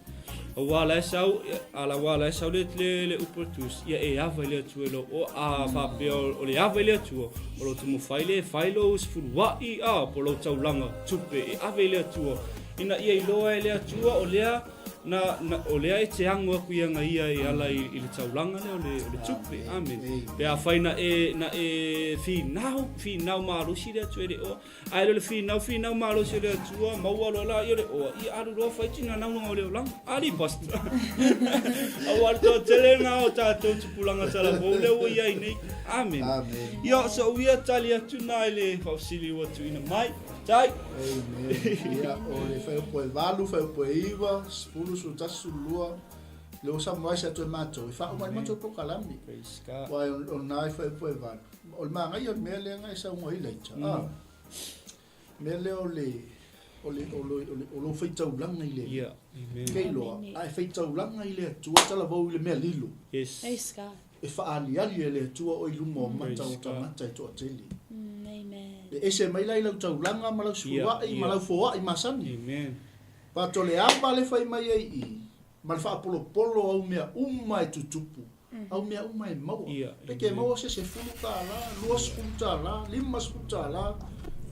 Aua la e sau, aua la e sau le, le, le upu a le Tusi, ia e ava i le Atua i lou oa. A faapea o le ava i le Atua, o lou taumafai lea e fai lou sefulua'i, a, po o lou taulaga tupe e ave i le Atua, ina ia iloa e le Atua o lea Na, na, o lea e te ago aku ia nga ia e ala i, i le taulaga lea o le, o le tupe. Amen. Pe afai na e, na e finau, finau malosi le Atua e le oa. Ae le o le finau, finau malosi o le Atua, maua loa la ia o le oa, ia alu loa fai tina naunaga o le olaga. Ali pastor. Aua le toatele na o tatou tupulaga talavou lea ua iai nei. Amen. Amen. Ia, so ia tali atu na i le faafesili ua tuuina mai. Tai. Amen. Ia, o le fuaiupu e 8, fuaiupu e 9, 10, 11, 12, le ua summarize atu e matou, e faauma ai le matou polokalame. Praise God. Aua o lena e fuaiupu e 8. O le manaia o le mea lea na e saunoa ai Laita, a, mea lea o le, o le, o le, o le, o lou faitaulaga i le Alii. Yeah. Amen. Kei loa, a e faitaulaga i le Atua, talavou i le mea lilo. Yes. Praise God. E faaaliali e le Atua oe i luma o mata o tagata e toatele. Amen. E ese mai la i lau taulaga ma lau sefulua'i ma lau foa'i masani. Amen. But o le ava le fai mai ai i i, ma le faapolopolo au mea uma e tutupu, au mea uma e maua. Pe ke maua se $10, $20, $50,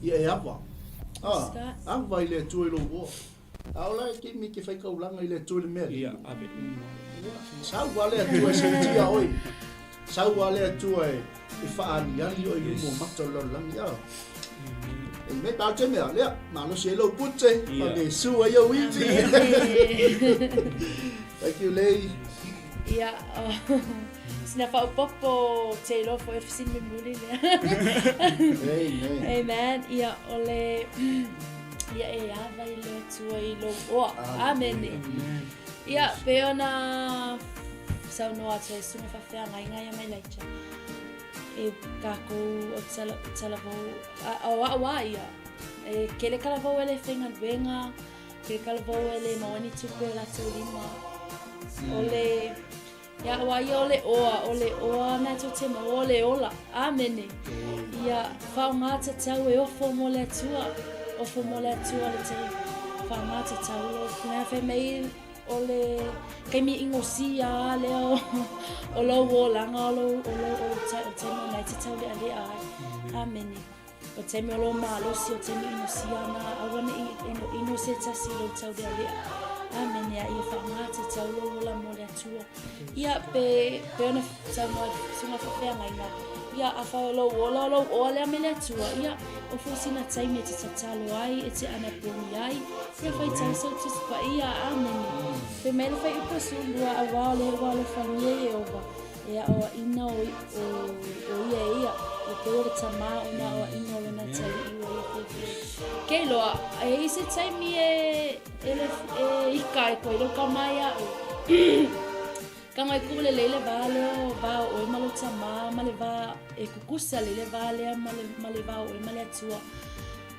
ia e ava. A, ava i le Atua i lou oa. A o la e taimi e te faitaulaga i le Atua i le mea lilo. Ia, ave uma. Ia, sau a le Atua e seetia oe. Sau a le Atua e, e faaaliali oe i luma o mata o le lalolagi. A. E me tau te mea, lea, malosi ai lou pute, Ia. pa sua ai ou ivi. Thank you, Lei. Ia, oh, sina faaopoopo te iloa foi o le fesili mulimuli lea. Amen. Amen. Ia, o le ia e ava i le Atua i lou oa. Amene. Ia, pei ona saunoa atu ai susuga faafeagaiga ia mai Laija. E kākou o tala, talavou, a, o a'u a ia, e kele talavou e le faigaluega, kele talavou e le maua ni tupe o latou lima. O le, Ia, aua ia o le oa, o le oa na tou te maua, o le ola. Amene. Ia, whaonga tatau e ofo mo le Atua. Ofo mo le Atua le te whaonga tatau lo. Mea whai mei o le kaimi ingosia a lea o, o lou olaga, o lou, o lou, o lou o taimi o nai te tau lea lea ai. Amene. O taimi o lou malosi, o taimi inosia ana, aua ne i inoino se tasi i lou taulealea. Amene, a ia faaaoga tatau lou ola mo le Atua. Ia, pe, pe ona saunoa i susuga faafeagaiga, ia, afai o lou ola, o lou oa lea me le Atua, ia, o foi sina taimi e te tatalo ai, e te anapogi ai, ia faitau sau Tusi Paia, amene. Fai mai le fuaiupu e 12, auā o lea ua alofagia Ieova, E aʻoaʻina o, o, o ia e ia, e pei o le tamā o nā aʻoaʻina o lona taliʻi ua ia fiafia. Ke iloa, e i se taimi e, e, le, e ika ai koe i lou kamā iā ʻoe. Ka mai kuʻu lelei le wā lea o wā o ʻoe ma lou tamā, ma le wā e kukusa lei le wā lea ma le, ma le wā o ʻoe ma le Atua.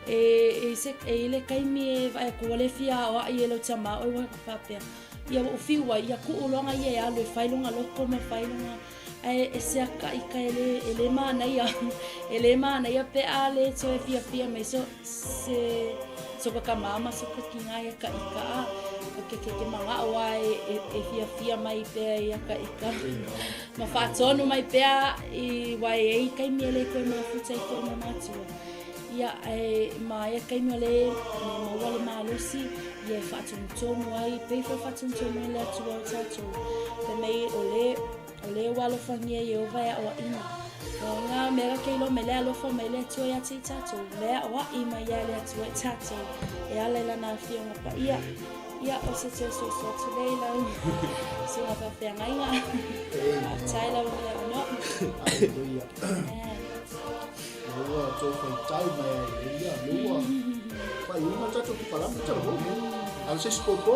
E, e, se, e i le kaimi e vaai aku ua le fia aʻoaʻi e lou tamā ʻoe ua faapea. Ia ua ou fiu ai, ia kuʻu loga ia e alu e fai lona loko ma fai lona, ae e seakaʻi ka e le, e le manaia, e le manaia pe a le toe fiafia mai so, se, so ka kamā ma so ka kinga ia ka ika a, o ke ke ke manaʻo a e, e, e fiafia mai pea ia ka ika. Ma faatonu mai pea i wai e i kaimi e le koe mafuta i koʻu mau mātua. Ia, e ma ia kaimi o le me maua le malosi, ia e faatonutonu ai, pei foi faatonutonu ai le Atua o tatou. Fai mai o le, o le ua alofagia Ieova e aʻoaʻina. O ngā mea ka kei me le alofa mai le Atua ia te i tatou, le aʻoaʻi mai ia le Atua i tatou, e ala i lana afioga paia. Ia, o se toe soso atu lea i lau susuga faafeagaiga. Faafetai lau le avanoa. Hallelujah. Amen. Lea ua toe faitau mai ai e ia, lea ua faaiuina le tatou polokalame talavou. A o se isi popo?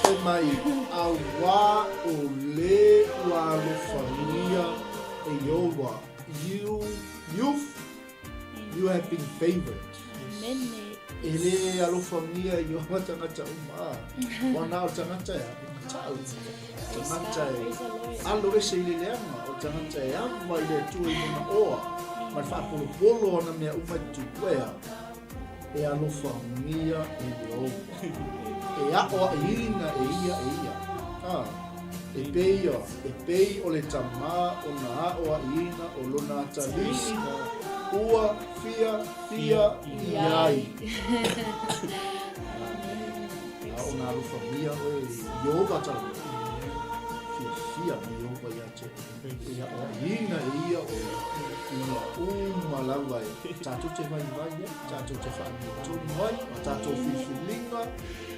Fai mai, auā o le ua alofagia e Ieova, you, you've, you have been favored. Amen. E le alofagia e Ieova tagata uma, a. Ua na o tagata e a, e matau. Tagata e alo ese i le leaga, o tagata e ava i le Atua i lona oa, ma le faapolopolo o ana mea uma e tutupu, e a, e alofagia e Ieova. E aʻoaʻiina e ia e ia. A, e pei ia, e pei o le tamā o na aʻoaʻiina o lona atalii, ua fia, fia i ai. A o na alofagia oe e Ieova tala. Fiafia ma Ieova ia te oe. E aʻoaʻiina e ia oe i mea uma lava e tatou te vaivai ai, tatou te faamiotonu ai, ma tatou filifiliga,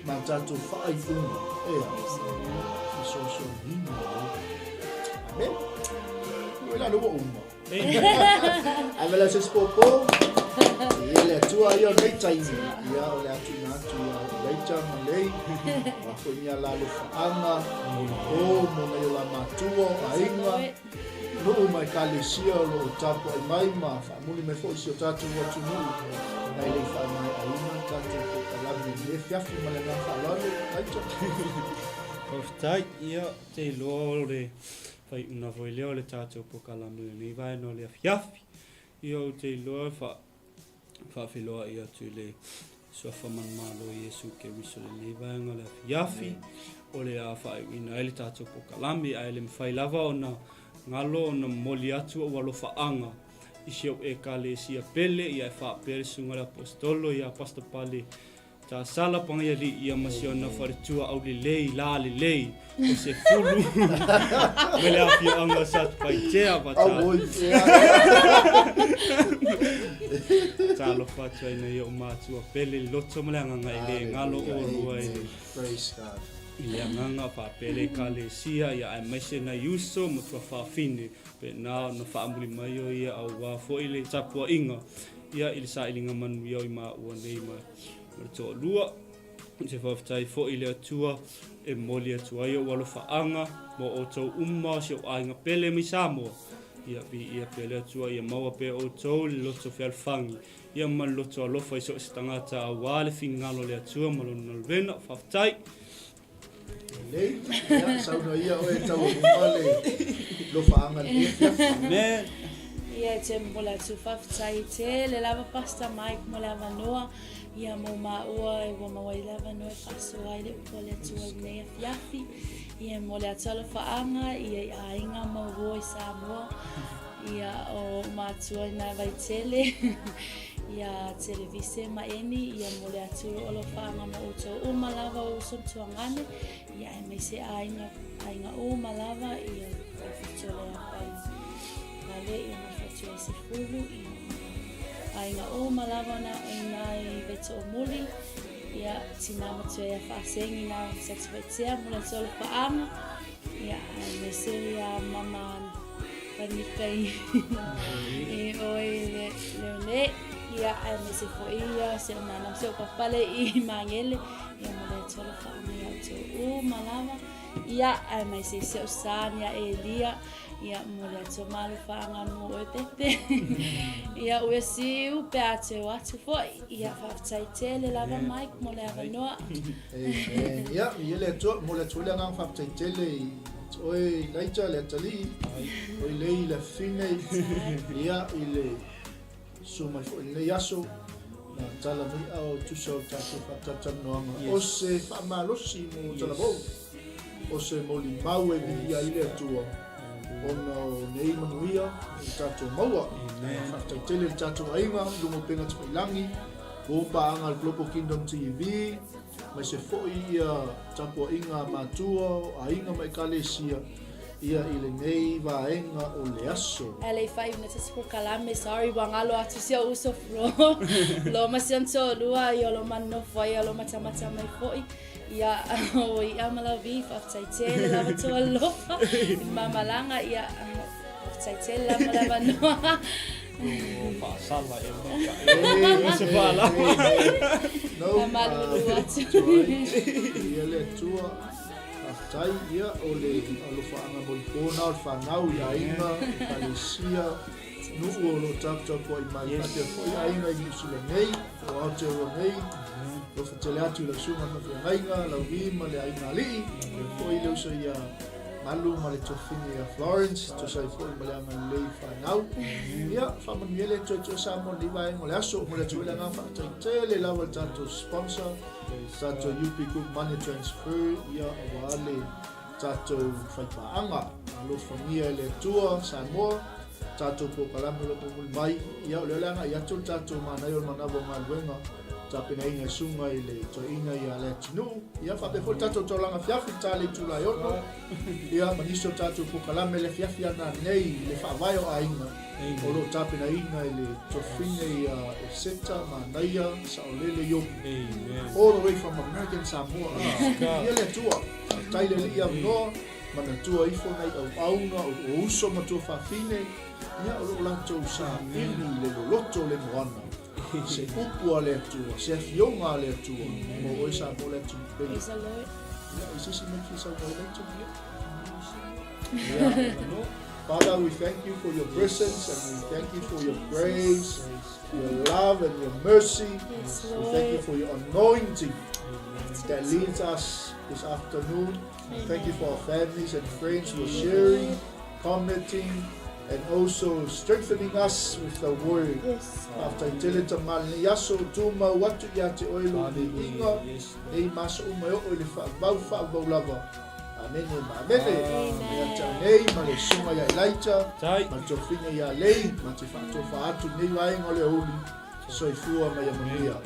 ma tatou faaiuga. Ea, fesoasoaniina Ieova. Amen. Ua ila lea ua uma. Ae vela se isi popo. Ia le Atua ia o nei taimi. Ia o le a tuuina atu ia Elaija ma Lei. O a foi ni a la alofaaga, o mo nai o la matua, o aiga, nuu ma ekalesia o lo o tapuai mai ma faamuli mai foi i si o tatou atunuu ae le i faamaeaina le tatou polokalame i lenei afiafi ma le agaga faaaloalo. Elaija. Faafetai, ia, te iloa o le faaiuga foi lea o le tatou polokalame i lenei vaega o le afiafi. Ia, ou te iloa e faafeiloai atu i le Suafa Manumalo o Iesu Keriso i lenei vaega o le afiafi, o le a faaiuina ai le tatou polokalame, ae le mafai lava ona galo ona momoli atu ou alofaaga i si ou Ekalesia pele, ia e faapea le Susuga i le Aposetolo ia Pastor Pale Tasala Pagaialii ia ma si ona faletua aulelei lalelei o se fulu mai le afioaga o Satupaitea ma talofa atu ai nei ou matua pele i le loto ma le agaga e le galo olua i le Praise God. I le agaga faapea le Ekalesia ia aemaise nai uso ma tuafafine pena ona faamuli mai o ia aua foi le tapuaiga ia i le sailiga manuia o i maua nei ma le toalua. Ou te faafetai foi i le Atua e momoli atu ai ou alofaaga mo outou uma o si ou aiga pele mai Samoa. Ia viia pea le Atua ia maua pea outou le loto fealofani ia ma le loto alofa i so o se tagata aua le finagalo o le Atua ma lona galuega. Faafetai. Lelei, ia, saunoa ia oe e taualuma le lofaaga i lenei afiafi. Amen. Ia e te momoli atu faafetai tele lava Pastor Mike mo le avanoa ia mo maua e ua maua ai le avanoa e faasoa ai le upu a le Atua i lenei afiafi. Ia e momoli atu alofaaga ia i aiga ma uo i Samoa. Ia o matua i nā Vaitele ia Televise ma Eni ia momoli atu alofaaga mo outou uma lava o uso ma tuagane ia aemaise aiga aiga uma lava ia o Fitoleapa i Pale ia ma Fatua Sefulu ia aiga uma lava na i nā i Vaitoomuli ia tina matua ia Faasengi nā Satupaitea mo le atu alofaaga Ia, aemaise ia mama Panika i i oe le Leone. Ia, aemaise foi ia se o nana se o papale i Mangele. Ia, mo le Atua alofaaga ia outou uma lava. Ia, aemaise se o sa ia Elia. Ia, mo le Atua ma alofaaga mo oe Pepe. Ia, ua siu pe a te o atu foi. Ia, faafetai tele lava Mike mo le avanoa. Amen. Ia, i le Atua, mo le Atua le agaga faafetai tele i oe Elijah le atalii, oi lei i le afafine, ia, i le susu mai foi i lenei aso, na tala mai ao tusa o le tatou faatalatalanoaga. Yes. O se faamalosi mo yes. talavou, o se molimau e viia ai le Atua, ona o nei manuia i tatou maua. Faafetai tele i le tatou aiga, i luga o upega tafailagi, o paaga a le Global Kingdom TV, aemaise foi ia tapuaiga a matua, o aiga ma ekalesia, ia i lenei vaega o le aso. Ae le i faaiuina se isi polokalame, sorry ua galo atu si ou uso Flo, lo ma si ona toalua i o lo ma nofo ai o lo matamata mai foi. Ia, o i'a ma lau vi, faafetai tele lava tou alofa i mamalaga, ia. Faafetai tele lava mo le avanoa. Ua faasala ea mai ka e se faalama. No, Faamalulu atu. Ia le Atua, faafetai, ia, o le alofaaga molipo na o le fanau i aiga, ekalesia, nuu o lo o taputapuai mai, faapea foi aiga i Niu Sila nei, o Aotearoa nei, alofa tele atu i lau susuga i le faafeagaiga, Lauvi ma le aiga alii, faapea foi le uso ia Malu ma le tuafafine ia Florence, tusa ai foi ma le agalelei i fanau. Ia, faamanuia le Atua i Samoa i lenei vaega o le aso. Momoli atu foi le agaga faafetai tele lava i le tatou sponsor, le tatou UP Group Money Transfer, ia, aua le tatou faipaaga. Alofagia e le Atua Samoa, tatou polokalame o lo o mulimuli mai. Ia, o lea o le a agai atu le tatou manaia o le manava o galuega, tapenaina e Susuga i le Toeaina ia Leatinuu. Ia, faapea foi le tatou taulaga afiafi, ta le itula e 6, ia, ma nisi o tatou polokalame le afiafi ana nei i le faavae o aiga o lo o tapenaina e le Tuafafine ia Eseta Manaia Saolele Iopu. All the way from American Samoa. Ah, ia le Atua. Faafetai le Alii avanoa, manatua ifo nai auauna o uso ma tuafafine, ia o lo o latou saili i le loloto o le moana. Se upu a le Atua, se afioga a le Atua, mo oe Samoa le atunuu pele. Praise the Lord. Ia, i se isi mea e fia saunoa ai Leitu? Ia. Father, we thank you for your presence and we thank you for your grace, your love and your mercy. Yes, We thank you Lord. for your anointing that leads us this afternoon. Thank you for our families and friends who are sharing, commenting, and also strengthening us with the word. Yes. Faafetai tele tama lenei aso, tumau atu ia te oe lou viiga, nei ma aso uma e oo i le faavavau, faavavau lava. Amene ma amene. Ia te au nei ma le susuga ia Elijah, ma le tofiga ia Lei, ma te faatofa atu lenei vaega o le aoauli. Soifua ma ia manuia.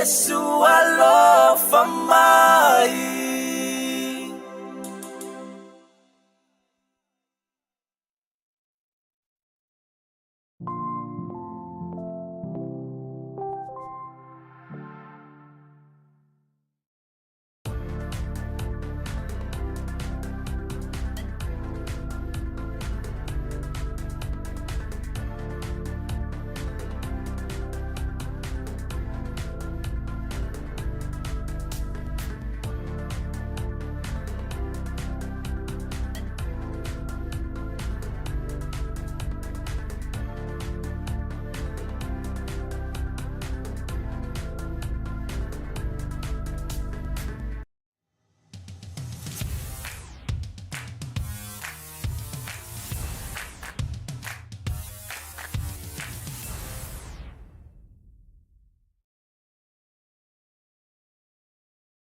Iesu alofa mai.